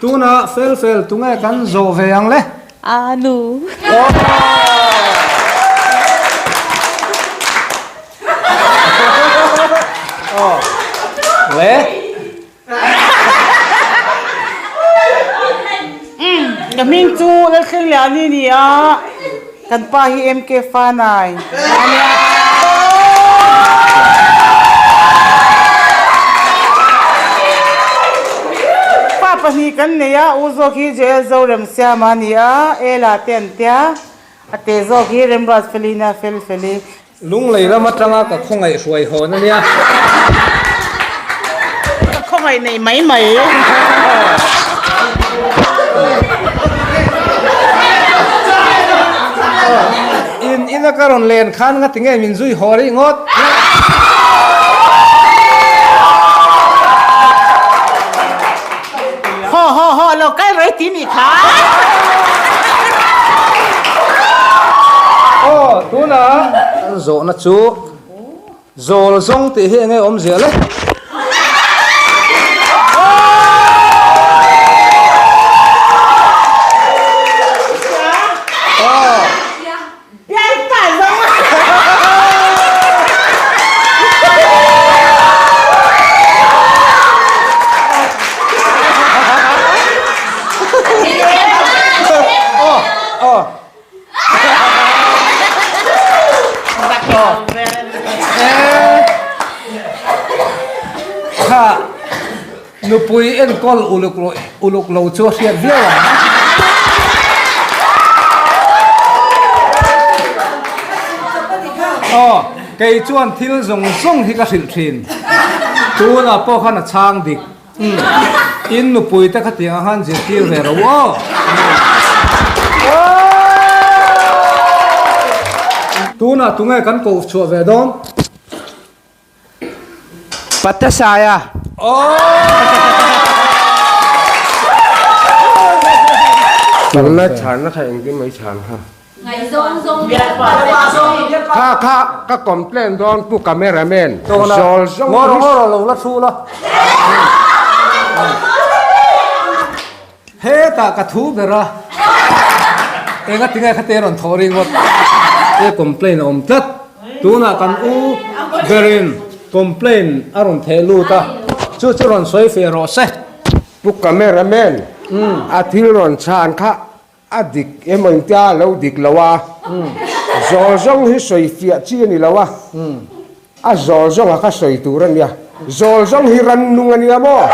Tunah fel fel tunge kan zawh ve ang le? A nu. Le. Ka hming chu Lalthleng Liani ni a, kan pa hi MK Fanai a nia. Pa pahnih kan nei a, u zawk hi Joel Zoremsiama a ni a, Ela te an tia, a te zawk hi Remruat Felina Felfeli. Lunglei lam atanga ka khawngaih hruai hawn a nia. Ka khawngaih nei mai mai. In ina ka rawn len khan nga tinge min zui haw rih ngawt. Haw haw haw lo kal rei ti nih kha. Aw tunah kan zawhna chu zawl zawng tih hi enge awmzia le? Nupui enkawl uluk uluk lo chu a hriat viau ang. Aw, kei chuan thil zawng zawng hi ka hrilh thin. Tunah pawh khan a chhang dik. Umm, in nupui te khatiang ah khan zirtir ve ro aw. Tunah tunge kan koh chhuah ve dawn? Patasaia. Tuna chhanna kha engtin mai chhan kha? Kha kha ka complain dawn pu cameraman zawl zawng Ngawr ngawr lo la thu la. Hetah ka thu ber a, enga tinge khate rawn thawh ringawt e complain a awm tlat. Tunah kan u berin complain a rawn theh lut a, chu chu rawn sawi feh rawh se. Pu cameraman a thil rawn chhan kha a dik emaw intia a lo dik lo a, zawl zawng hi sawi fiah chi a ni lo a, a zawl zawnga kha sawi tur a nia, zawl zawng hi rannung a nia maw?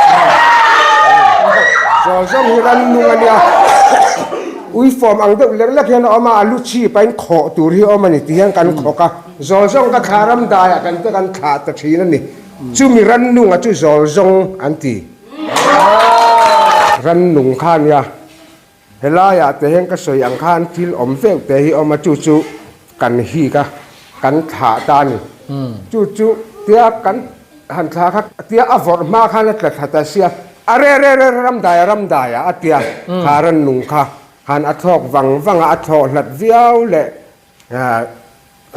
Zawl zawng hi rannung a nia, uiform ang deuh lek lek hian a awm a, a lu chhip a in khawh tur hi a awm a ni ti hian kan khawk a, zawl zawng ka thlah ram daiah kan te kan thlah ta thin a ni, chumi rannunga chu zawl zawng an ti. Rannung kha a nia. Helaiah te hian ka sawi ang khan thil awm veuh te hi awm a, chu chu kan hik a, kan thlah ta a ni. Chu chu tia kan han thlah kha tia a vawrh hma khan a tla thla ta sia, a re re re ramdai a ramdai a a tia kha rannung kha han a thlawk vang vang a, a thlawh hlat viau leh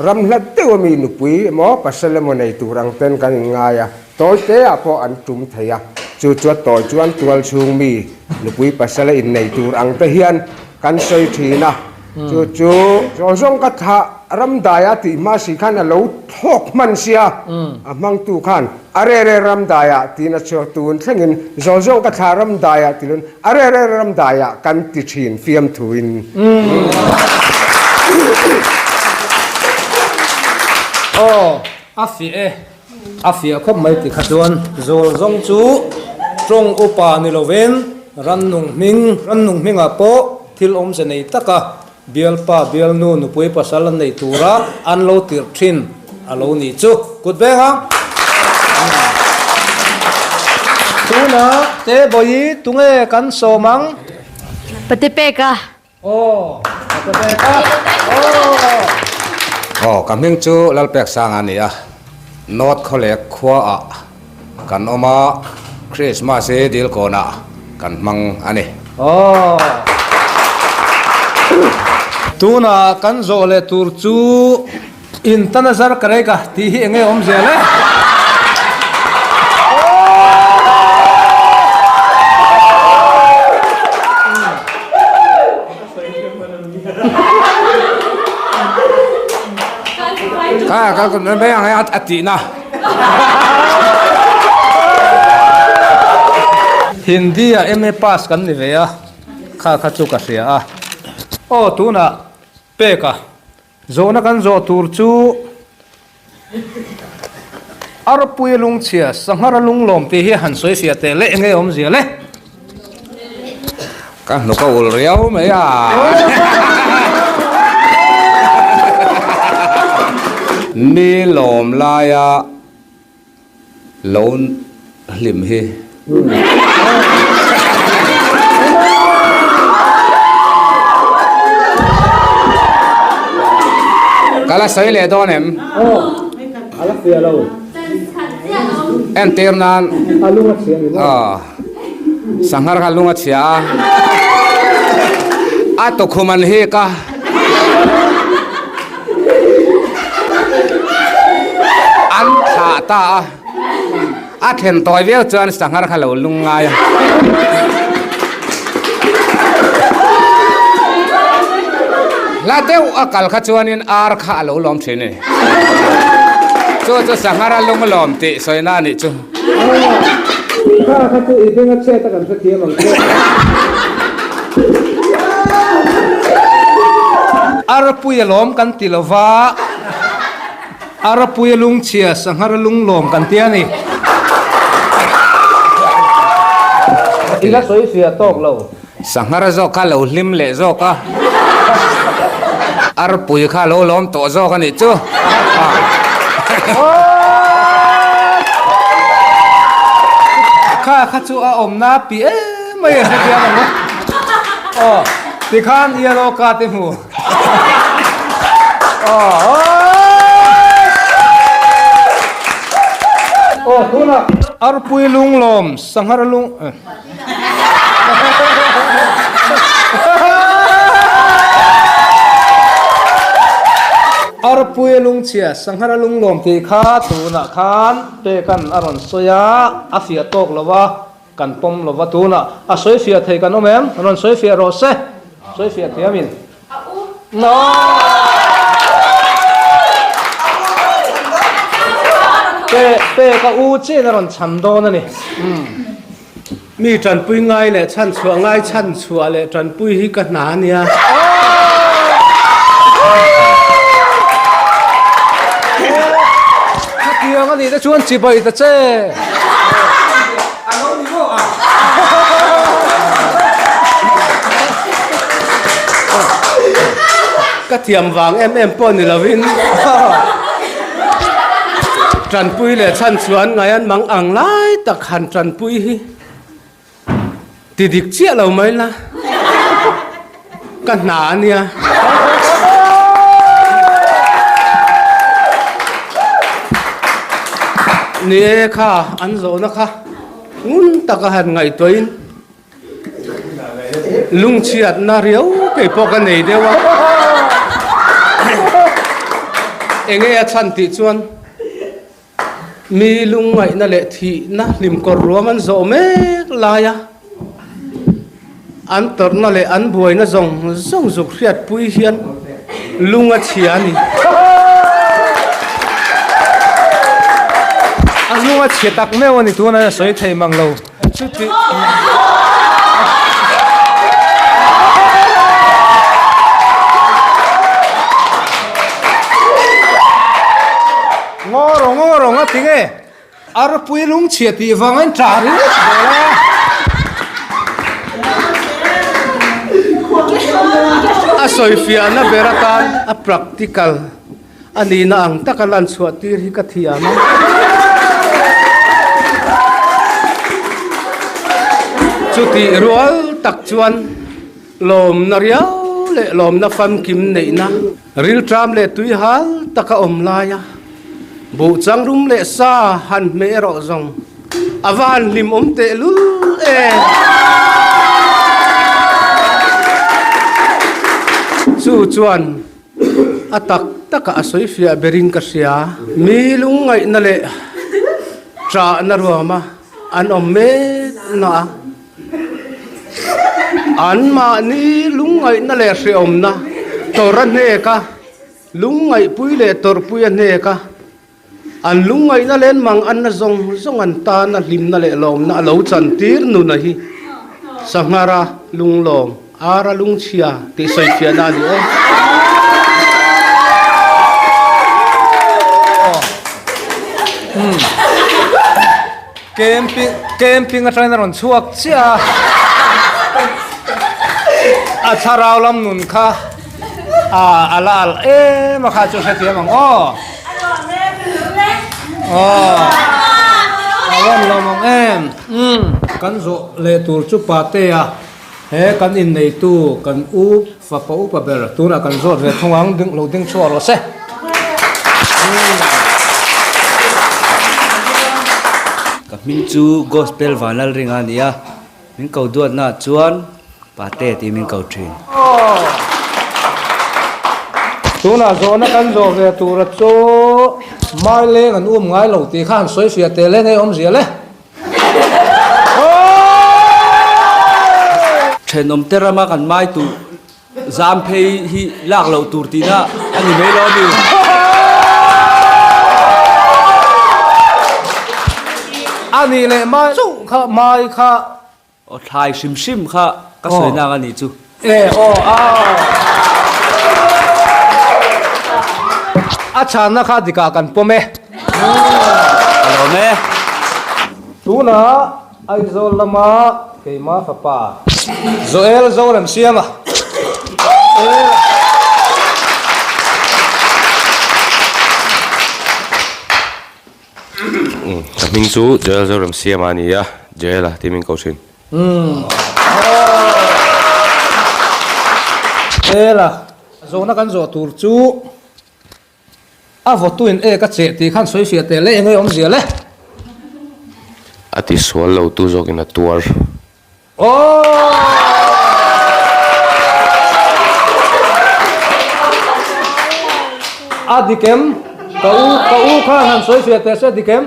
Ram hlat deuh ami nupui emaw pasal emaw nei tur ang ten kan inngai a, tawi te ah pawh an tum thei a, chu chu a tawi chuan tual chhung mi nupui pasal a innei tur ang te hian kan sawi thin a, chu chu zawng zawng ka thah ram dai a tih hma si khan a lo thlawk hman sia, a hmangtu khan a re re ram dai ah tiin a chhuak tun thlengin zawng zawng ka thlah ram dai ah ti lun A re re ram daiah kan ti thin fiamthuin. Aw, a fiah e. A fiah khawp mai ti kha chuan zawl zawng chu tawng upa ni lovin rannung hming, rannung hmingah pawh thil awmze nei taka bialpa, bialnu, nupui pasal an nei tura an lo tirh thin a lo nih chu. Kut veng ang. Tunah Tebawi tunge kan sawm ang? Pate peka. Aw, pate peka. Aw. Aw, ka hming chu Lalpeksanga a ni a, North Khawlek khuaah Kan awm a, Christmas hi Dilkawnah kan hmang a ni. Aw. Tunah kan zawh leh tur chu Intanazar Karega tih hi enge awm zel e? Kha ka mai ang a tihna. Hindi ah MA pass kan ni ve a, kha kha chu ka hria a. Aw tunah pek a, zawhna kan zawh tur chu Arpui a lungchhia, Sanghar a lunglawm tih hi han sawi fiah teh le, enge awmzia le? Ka hnuk a ul riau mai a. Mi lawm laia lo hlim hi. Ka la sawi leh dawn em? Aw, a la fiah lo. Entir nan. A lung a chhia ni maw? Aw. Sanghar kha lung a chhia a, a tukhum an hik a. An thlah ta a, a thlen tawi viau chuan sanghar kha lo lung ngai a. Hla deuh a kal kha chuanin ar kha a lo lawm thin a ni. Chu chu sanghar a lung lawm tih sawina a nih chu. Kha kha chu i benga chhiat a kan hrethiam ang che. Arpui a lawm kan ti lo va, arpui a lungchhia, sanghar a lunglawm kan ti a ni. I la sawi fiah tawk lo. Sanghar zawk kha lo hlim leh zawk a, arpui kha lo lawm tawh zawk a nih chu. Kha kha chu a awmna pi em mai a hrethiam ang a. Aw, tikhan yellow card i hmu. Aw, tunah arpui lunglawm, sanghar lung. Arpui a lungchhia, Sanghar a lunglawm tih kha tunah khan Peka'n a rawn sawi a, a fiah tawk lo a, kan pawm lo va, tunah a sawi fiah thei kan awm em? Rawn sawi fiah rawh se, sawi fiah thiamin. Pe, Peka u chiahin a rawn chhan dawn a ni. Mi tanpui ngai leh chhanchhuah ngai chhanchhuah leh tanpui hi ka hna a nia. Khatiang a nih te chuan chibai ta che. Ka thiam vang em em pawh ni lovin tanpui leh chhanchhuah an ngai an mang ang lai tak han tanpui hi ti dik chiah lo mai la ka hna a nia. Ni e kha an zawhna kha ngun taka han ngaihtuahin Lungchhiatna riau kei pawh ka nei deuh a, enge a chhan tih chuan mi lungngaihna leh thihna hlim kawr ruam an zawh mek lai a, an tawrhna leh an buaina zawng zawng zuk hriatpui hian lung a chhia a ni. A lung a chhia tak meuh a ni tunah a sawi thei mang lo. Chuti Ngaw rawh ngaw rawh nga tinge arpui lungchhia tih vang a in ṭah ringawt zel a. A sawifiahna ber atan a practical. A nihna ang taka lan chhuah tir hi ka thiam a. Chutih rual tak chuan lawmna riau leh lawmna famkim neihna rilṭam leh tui hal taka awm laia buh changrum leh sa han hmeh erawh zawng a va han hlimawm tehlul em! Chu chuan A tak takah a sawi fiah berin ka hria. Mi lungngaihna leh ṭahna ruama an awm mek na a, anmahni lungngaihna leh hrehawmna tawrh a hnek a, lungngaihpui leh tawrhpui a hnek a, An lungngaihna leh an mang anna zawng zawng an tana hlimna leh lawmna a lo chantir nuna hi Sanghara lunglawm, Ara lungchhia tih sawifiahna a ni e. Camping camping atangin a rawn chhuak chiah a, a thlarau lam nun kha a a la alh em a kha chu hrethiam ang aw. Aw a rawn lawm ang em. Umm kan zawh leh tur chu Patea he kan inneitu kan u fapa upa ber tunah kan zawt ve thung ang ding lo ding chhuak rawh se. Ka hming chu Gospel Vanlalringa a ni a, min ko duatnaah chuan Pate tih min ko thin. Tunah zawhna kan zawh ve tura chu Maileng an um ngai lo tih kha han sawi fiah tel e ngei awmzia le. Thenawmte rama kan mai tuh Zam phei hi lak loh tur tihna a ni mai lo a ni. A nih leh mai chauh kha mai kha. Aw thlai hrim hrim kha ka sawi nak a nih chu. E aw a. A chhanna kha dikah kan pawm e. A lawm e. Tunah Aizawl lama keima fapa Joel Zoremsiama. Ka hming chu Joel Zoremsiama a ni a, Joel-a tih min ko thin. Joel-a zawhna kan zawh tur chu A vawtuin e ka cheh tih khan sawi fiah teh le eng nge awmzia le? A ti sual lo tu zawkin a tuar. Aww! A dik em? Ka u, ka u khan han sawi fiah teh se a dik em?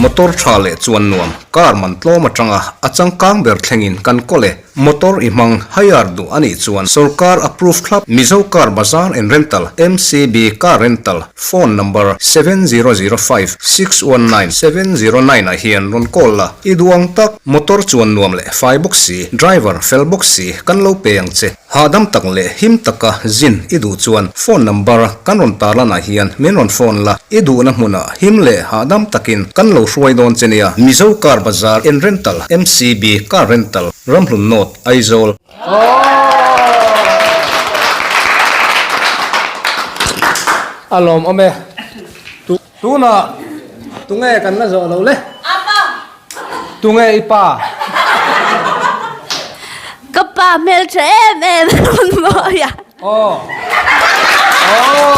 Motor tha leh chuan nuam, car man tlawm atanga a changkang ber thlengin kan kawl e. Motor i hmang hire duh a nih chuan sorkar approve thlap Mizo Car Bazaar and Rental, MCB Car Rental, phone number 7005 619 709 ah hian rawn call la, i duh ang tak. Motor chuan nuam leh fai bawk si, driver fel bawk si kan lo pe ang che. Hahdam tak leh him taka zin i duh chuan phone number kan rawn tarlanah hian min rawn phone la, i duhna hmunah him leh hahdam takin kan lo hruai dawn che nia. Mizo Car Bazaar and Rental, MCB Car Rental, Ramhlun North, Aizawl. A lawmawm e. Tunah tunge kan la zawh lo le? Apa! Tunge i pa? Ka pa hmel tha em em a rawn mawi a. Aw. Aw.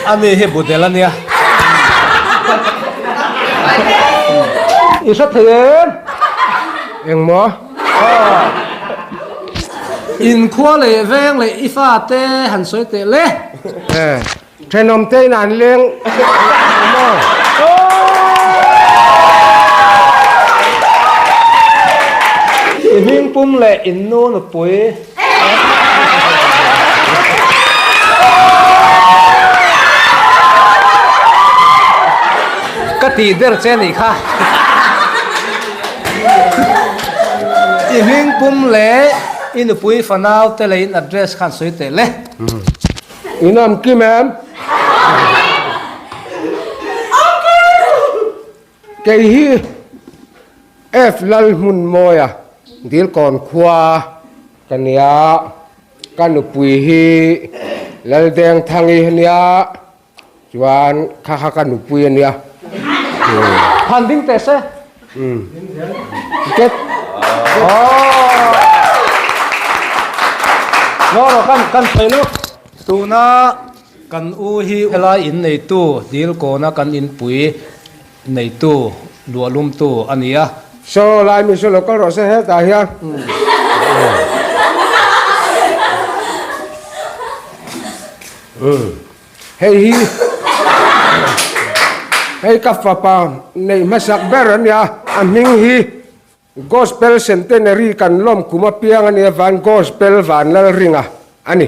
Ani hi budel a nia. I hre thei em? Engmaw? Inkhua leh veng leh i fate han sawi teh le. Thenawm te in an leng maw? I hming pum leh in nu nupui. Ka tih ber che nih kha. I hming pum leh i nupui fanau te leh in address khan sawi teh le. In awm kim em? Kei hi F Lalhmunmawia Dilkawn khua ka nia, ka nupui hi Laldengthangi a nia, chuan kha kha ka nupui a nia. Han ding teh se. Ket. Ngaw kan kan sawi lawk. Tuna kan u hi helai in neitu Dilkawna kan inpui Neitu, luahlumtu a ni a. Saw lai mi saw lo kal rawh se hetah hian. Hei hi hei ka fapa neih hmasak ber a nia, a hming hi Gospel Centenary kan lawm kum apiang a nia van Gospel Vanlalringa a ni.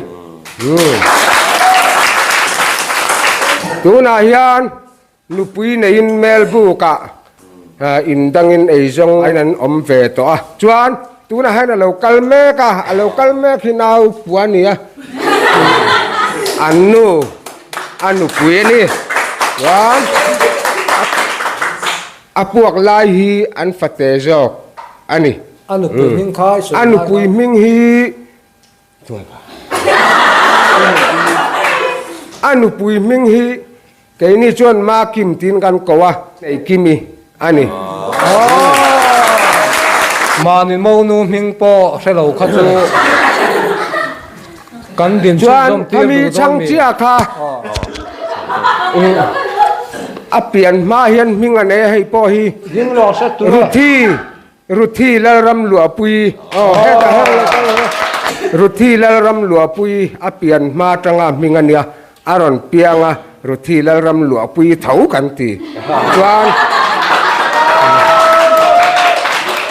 Tunah hian Nupui neiin Melbukah in dangin eizawng in an awm ve tawh a, chuan tunah hian a lo kal mek a, a lo kal mek hi nau pua a ni a, an nu a nupui a ni, chuan a puak lai hi an fate zawk a ni. A nupui hming kha i sawi A nupui hming hi A nupui hming hi keini chuan Makim tiin kan ko a, Neikimi a ni. Mahni monu hming pawh hre lo kha chu kan din chhunzawm tir duh dawn mi. Chuan khami chhangchia kha a pian hma hian hming a nei a hei pawh hi Ruthi. Ruthi Lalram Luahpui aw hetah hian lo kal ang a, Ruthi Lalram Luahpui a pian hma atanga hming a nia, a rawn piang a, Ruthi Lalram Luahpui tho kan ti. Chuan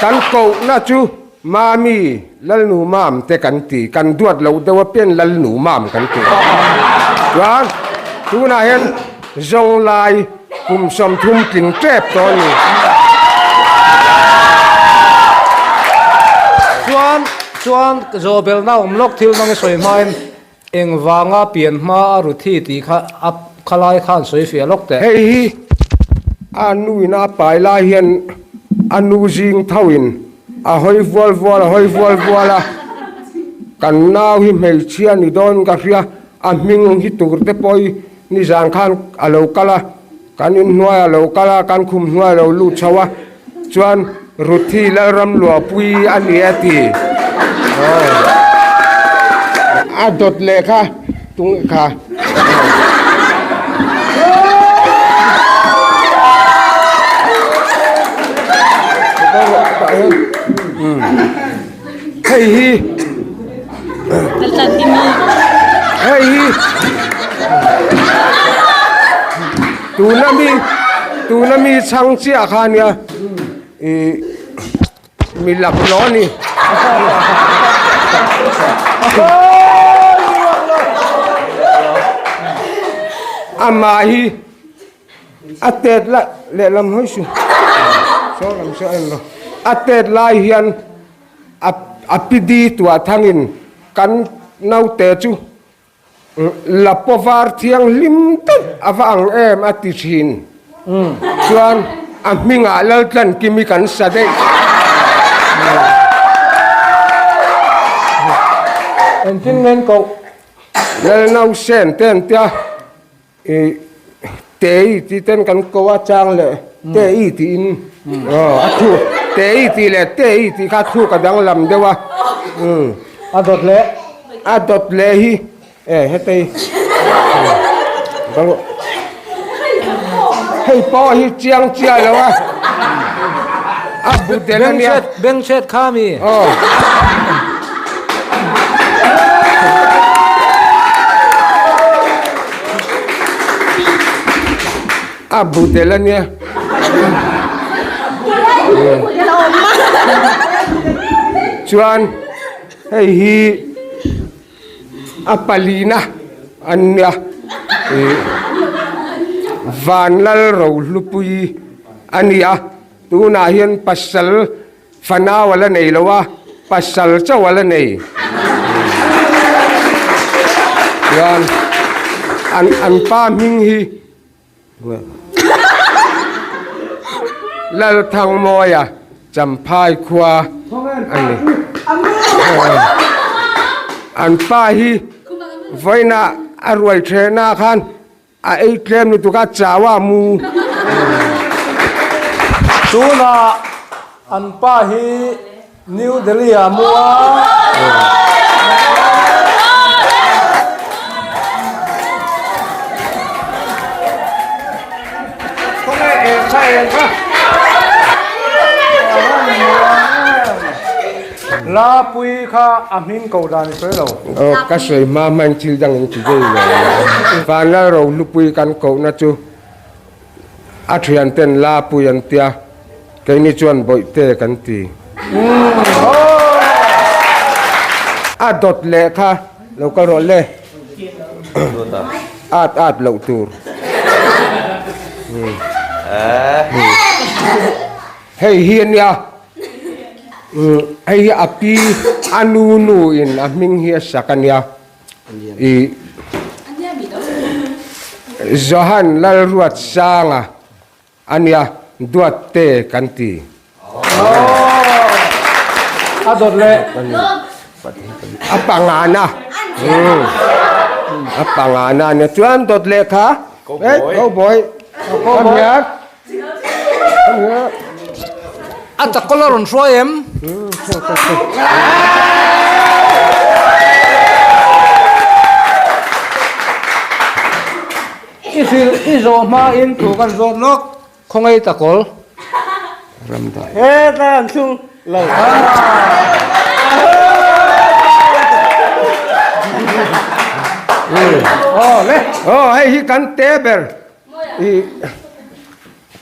kan kohna chu Mami Lalnu Mam te kan ti, kan duat loh deuh apian Lalnu Mam kan ti. Chuan tunah hian Zawnglai kum 30 tling tep tawh a ni. Chuan chuan zawhbelna awm lawk thil nang i sawi hmain engvanga pian hma a Ruthi tih kha a khalai khan sawi fiah lawk teh. Hei hi a nu in a pai lai hian a nu zing tho in a hawi vual vual a hawi vual vual a, kan nau hi hmeichhia ni dawn ka hria a hming hi tur te pawh hi Nizan khan a lo kal a, kan inhnuai a lo kal a, kan khum hnuai a lo lut chho a, chuan Ruthi Lalram Luahpui a ni a ti. A dawt leh kha tung kha. Hei hi hei hi tuna mi tuna mi chhang chiah kha ania ih mi laklawh a ni. Amah hi. A tet lai lehlam hawi su saw lam saw en lo a tet lai hian a a pi di tuah thangin kan naute chu la paw var thianghlim deuh a va ang em a ti thin chuan a hmingah Laltlankimi kan sa daih. Engtin nge an koh? Lalnausen te an tia. I Tei tih ten kan ko a chang leh Tei tiin a thu Tei tih leh Tei tih kha thu ka danglam deuh a a dawt leh a dawt leh hi e hetei hei pawh hi chiang chiah lo a a bu tel a nia beng chhet kha mi aw A bu tel a nia. Chuan hei hi a palina an nia ih Vanlal Rohlupui a ni a tunah hian pasal Fanau a la nei lo a, pasal chauh a la nei. Chuan an an pa hming hi Lalthangmawia Champhai khua a ni. An pa hi vawiinah a ruai thenah khan A ei tlem lutuk a, chau a mu. Tunah an pa hi New Delhi ah a mu a. Lapui kha a hming ko dan i sawi lo. Aw ka sawi hma hmain thil dang in ti zui lo. Vanlal ro lupui kan kohna chu a thian ten Lapui an tia, keini chuan Bawihte kan ti. A dawt leh kha lo kal rawh le. At at loh tur. Hei hi a nia. Hei hi a pi a nu nu in a hming hi a sak a nia ih Johan Lalruatsanga a nia Duatte kan ti. A dawt leh. A pangana a pangana a nia chuan dawt leh kha Cowboy Cowboy. A chakawlh a rawn hruai em? I hrilh i zawh hmain thu kan zawt lawk, khawngaih chakawlh. He ta an thlung lo. Aw le, aw hei hi kan te ber. I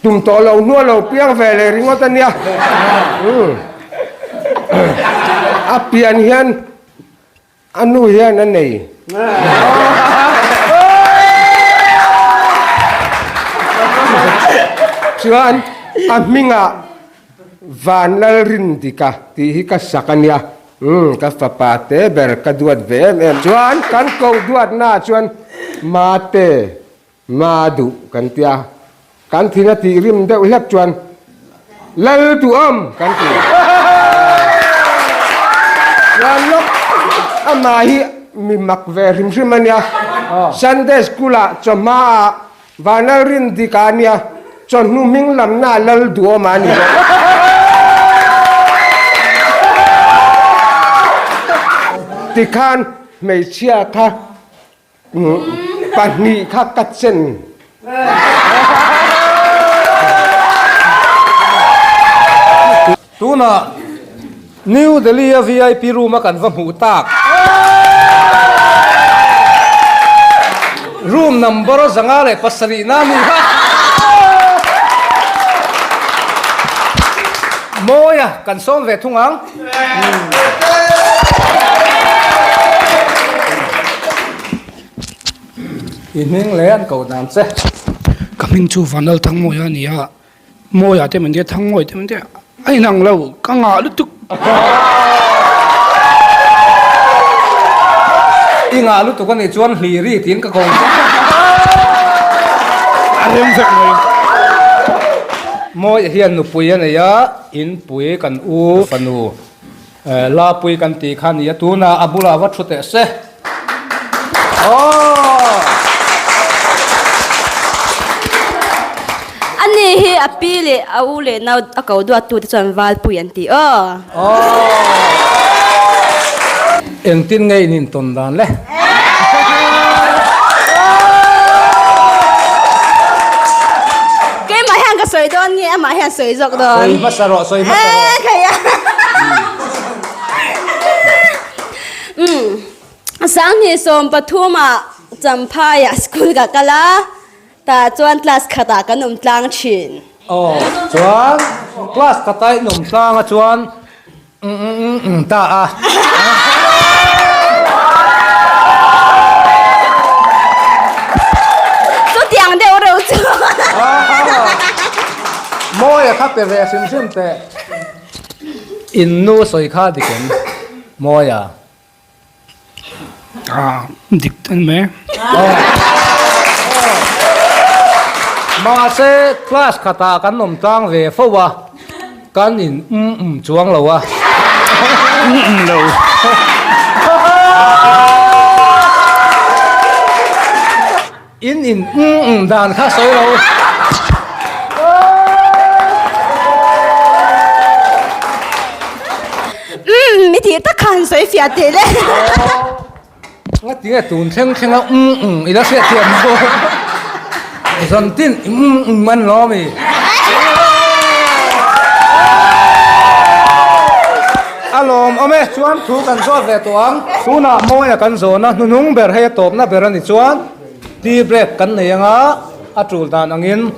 tum tawh lo hnua lo piang ve leh ringawt a nia. A pian hian a nu hian a nei. Chuan a hmingah Vanlalrindika tih hi ka sak a nia. Ka fapa te ber ka duat ve em em. Chuan kan koh duatnaah chuan Mate Ma duh kan ti a, kan thin a tih rim deuh hlek chuan Lal duhawm kan ti. Chuan lawk amah hi mi mak ve hrim hrim a nia, Sunday School ah chawhma ah Vanal Rindika a nia, chawhnu hming lamna ah Lal duhawm a ni bawk. Tikhan hmeichhia kha Pahnih kha ka chen. Tunah New Delhi a VIP room a kan va hmuh tak. Room number 507 na a ni kha. Mawi a, kan sawm ve thung ang. I hming leh an koh dan che. Ka hming chu Vanlal Thangmawia a ni a, Mawia te min tia Thangmawia te min tia a inang lo, ka ngah lutuk. I ngah lutuk a nih chuan Hliri tiin ka ko ang che. A rem vek mai. Mawia hian nupui a nei a, inpui kan u fanu. Lapui kan tih kha nia tunah a bulah va thu teh se. Aww. Ani hi a pi leh a u leh nau a ko duat tu te chuan Valpui an ti aw. Engtin nge in intawn dan le? Keimah hian ka sawi dawn nge amah hian sawi zawk dawn? Sawi hmasa rawh, sawi hmasa rawh. Eh, kei a. Umm, Sanghnih 13 ah Champhaiah school ka kal a, tah chuan class khatah kan awm tlang thin. Aw, chuan class khatah in awm tlang a chuan Umm ta a. Chutiang deuh reuh chu. Mawia kha pe ve hrim hrim teh. In nu sawi kha dik em? Mawia. Ah, dik tan mai. Mahse, class khatah kan awm tlang ve fo a, kan in um um chuang lo a. Um um lo. In in um um dan kha sawi lo. Um mi tih tak khan sawi fiah teh le. Nga tinge tun thleng thleng a um um i la hriat thiam chu. Zan tin um um an lo mi. A lawm awm e, chuan thu kan zawt ve tawh ang. Tunah mawia kan zawn a, hnuhnung ber hei a tawpna ber a ni chuan tea break kan nei anga a tul dan angin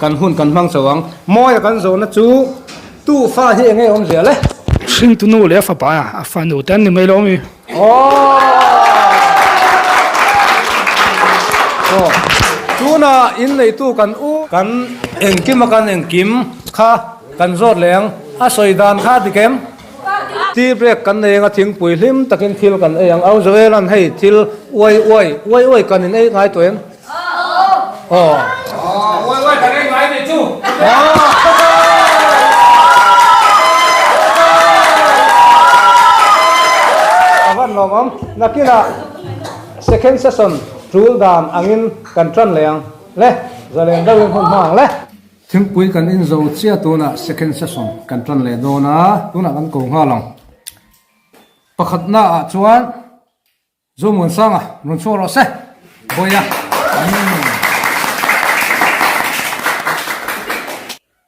kan hun kan hmang chho ang. Mawia kan zawhna chu tu fa hi enge awm zel e? Hringtu nu leh a fapa a fanu te an ni mai lo ami? Aw. Tunah inneitu kan u kan engkim a kan engkim kha kan zawt leh ang. A sawi dan kha a dik em? Tea break kan nei anga thingpui hlim takin thil kan ei ang. Au Joel-a'n hei thil uai uai, uai uai kan in ei ngai tawh em? Aw. Uai uai kan ei ngai nih chu. A van lawm awm. Nakinah second session tul dan angin kan tan leh ang. Le, zalen deuhin hun hma ang le. Thingpui kan in zo chiah tunah second session kan tan leh dawn a, tunah kan ko nghal ang. Pakhatna ah chuan Zomuansanga rawn chhuak rawh se, Bawia.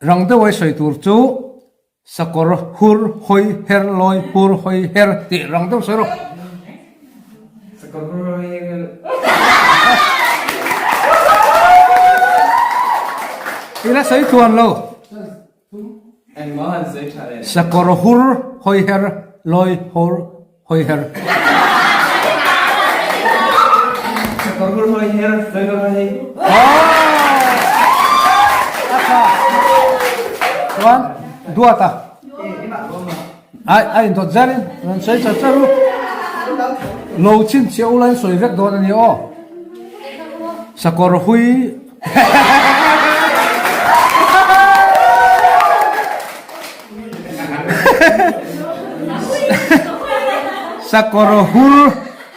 Rang deuh ai sawi tur chu Sakawr hur hawi her lawi hur hawi her tih rang deuh sawi rawh. Sakawr hur hawi her. I la sawi tluan lo. Engmaw han sawi tha le. Sakawr hur hawi her lawi hur hawi her. Sakawr hur hawi her lawi hur hawi. Chuan duata ai a indawt zelin rawn sawi char char u. Lo chhinchhiah ula in sawi vek dawn a ni aw. Sakawr hui Sakawr hur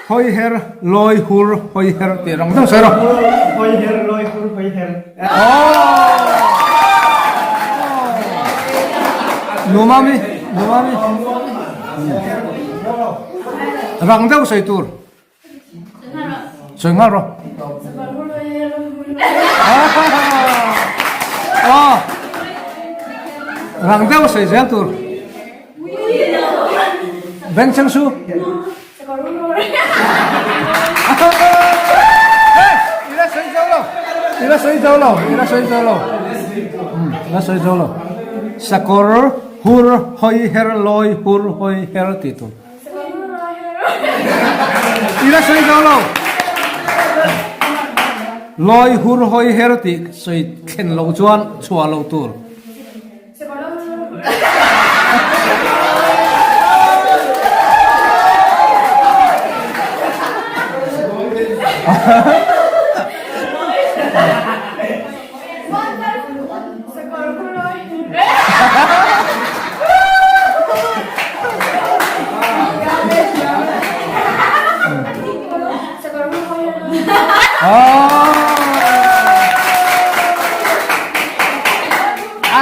hawi her lawi hur hawi her tih rang deuh sawi rawh. Hawi her lawi hur hawi her. Numami numami rang deuh sawi tur. Sawi nghal rawh. Aw. Rang deuh sawi zel tur. Bengchheng su. I la sawi zo lo. I la sawi zo lo. I la sawi zo lo. I la sawi zo lo. Sakawr hur hawi her lawi hur hawi her tih tur. I la sawi zo lo. Lawi hur hawi her tih sawi thlen loh chuan chhuah loh tur.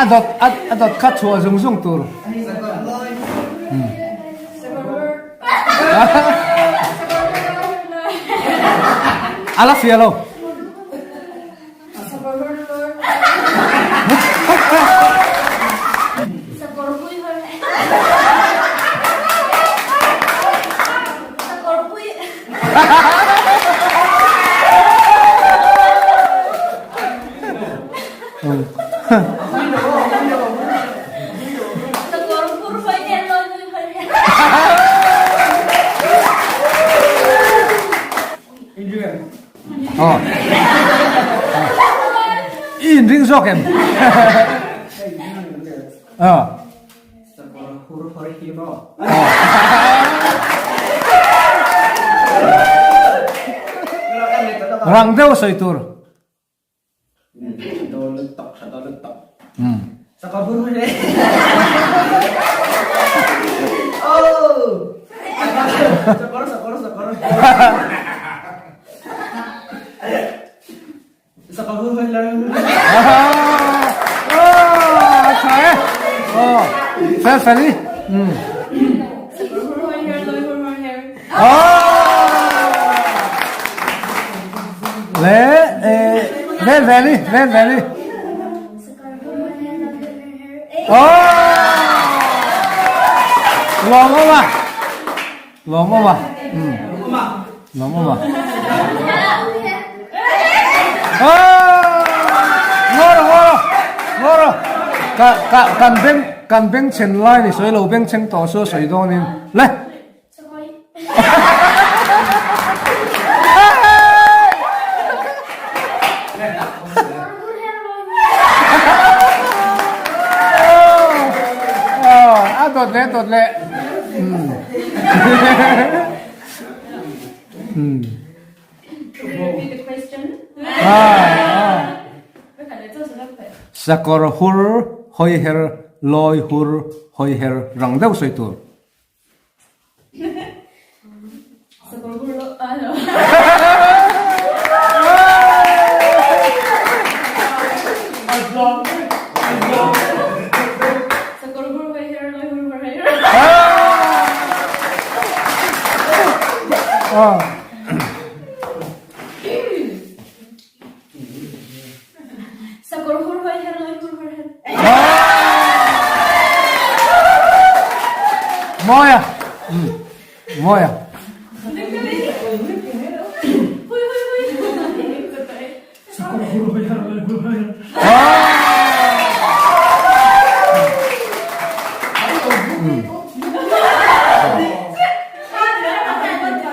A dawt a dawt kha chhuah zung zung tur. A la fia lo. I inring zawk em? Rang deuh sawi tur. Fel fel i. Le vel vel i vel vel i. Lawm awm a. Lawm awm a. Lawm awm a. Ngawr ngawr ngawr ka ka kan beng kan beng chhen lai ni sawi lo beng chheng tawh chu sawi dawnin le. A dawt leh dawt leh. Sakawr hur hawi her lawi hur hawi her rang deuh sawi tur. Mawi a mawi a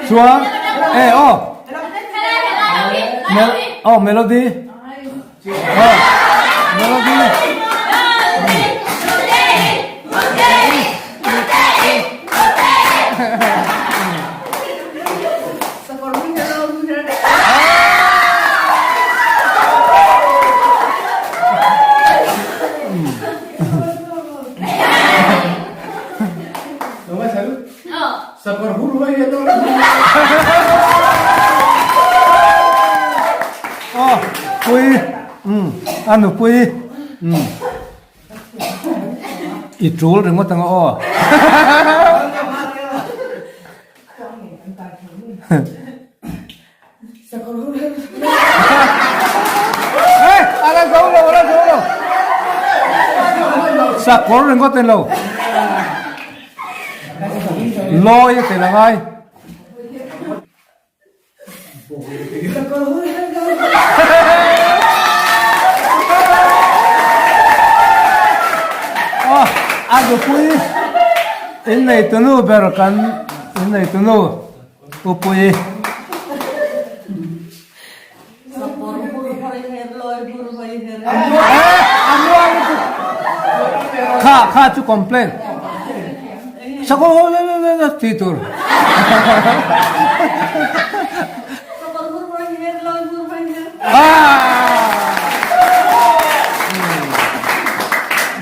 Chuan e aw aw melody Melody Aw pui umm a nupui umm i tul ringawt ang aw. Hey, ala zo lo, ala zo lo. Sakawr ringawt en lo. Lawi a tel angai. A nupui inneitunu ber kan inneitunu upui. Kha kha chu complain sakawr tih tur.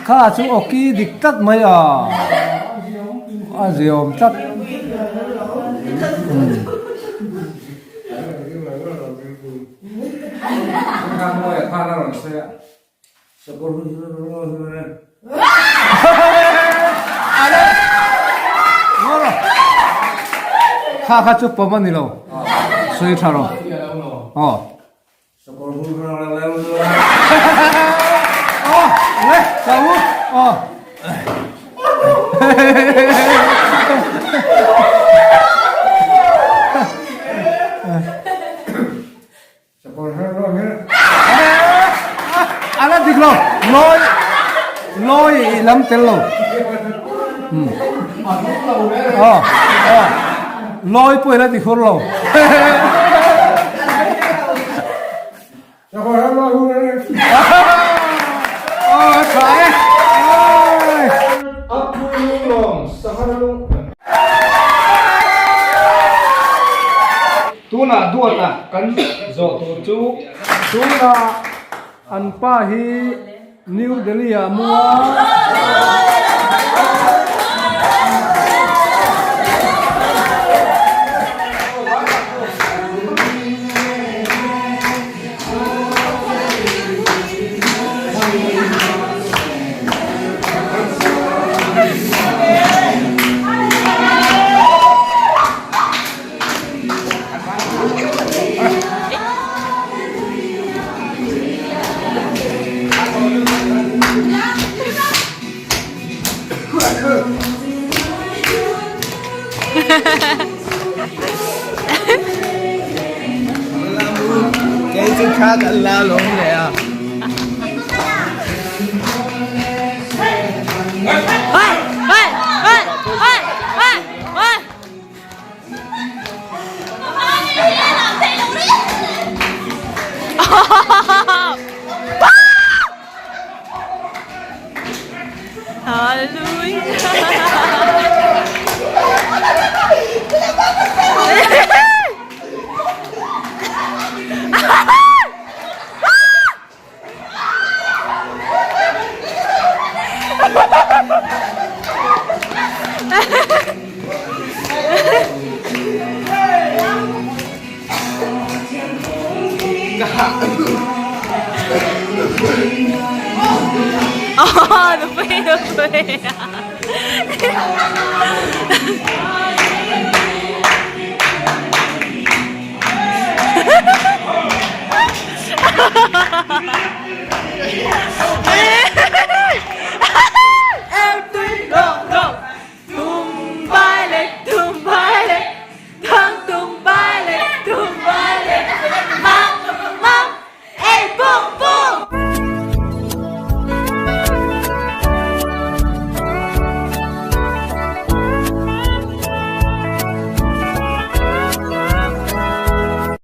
Kha chu awki dik tak mai a, a ziawm tlat. Kha kha chu pawm a ni lo, sawi tha rawh. Aw. Aw, le, ka u. Aw. A la dik lo, lawi, lawi i lam tel lo. Aw, aw, lawi pawh i la ti hur lo. Aw, tha e. Tunah duata kan zawh tur chu tunah an pa hi New Delhi ah mu a. Kei chu thla kan la lawm leh a.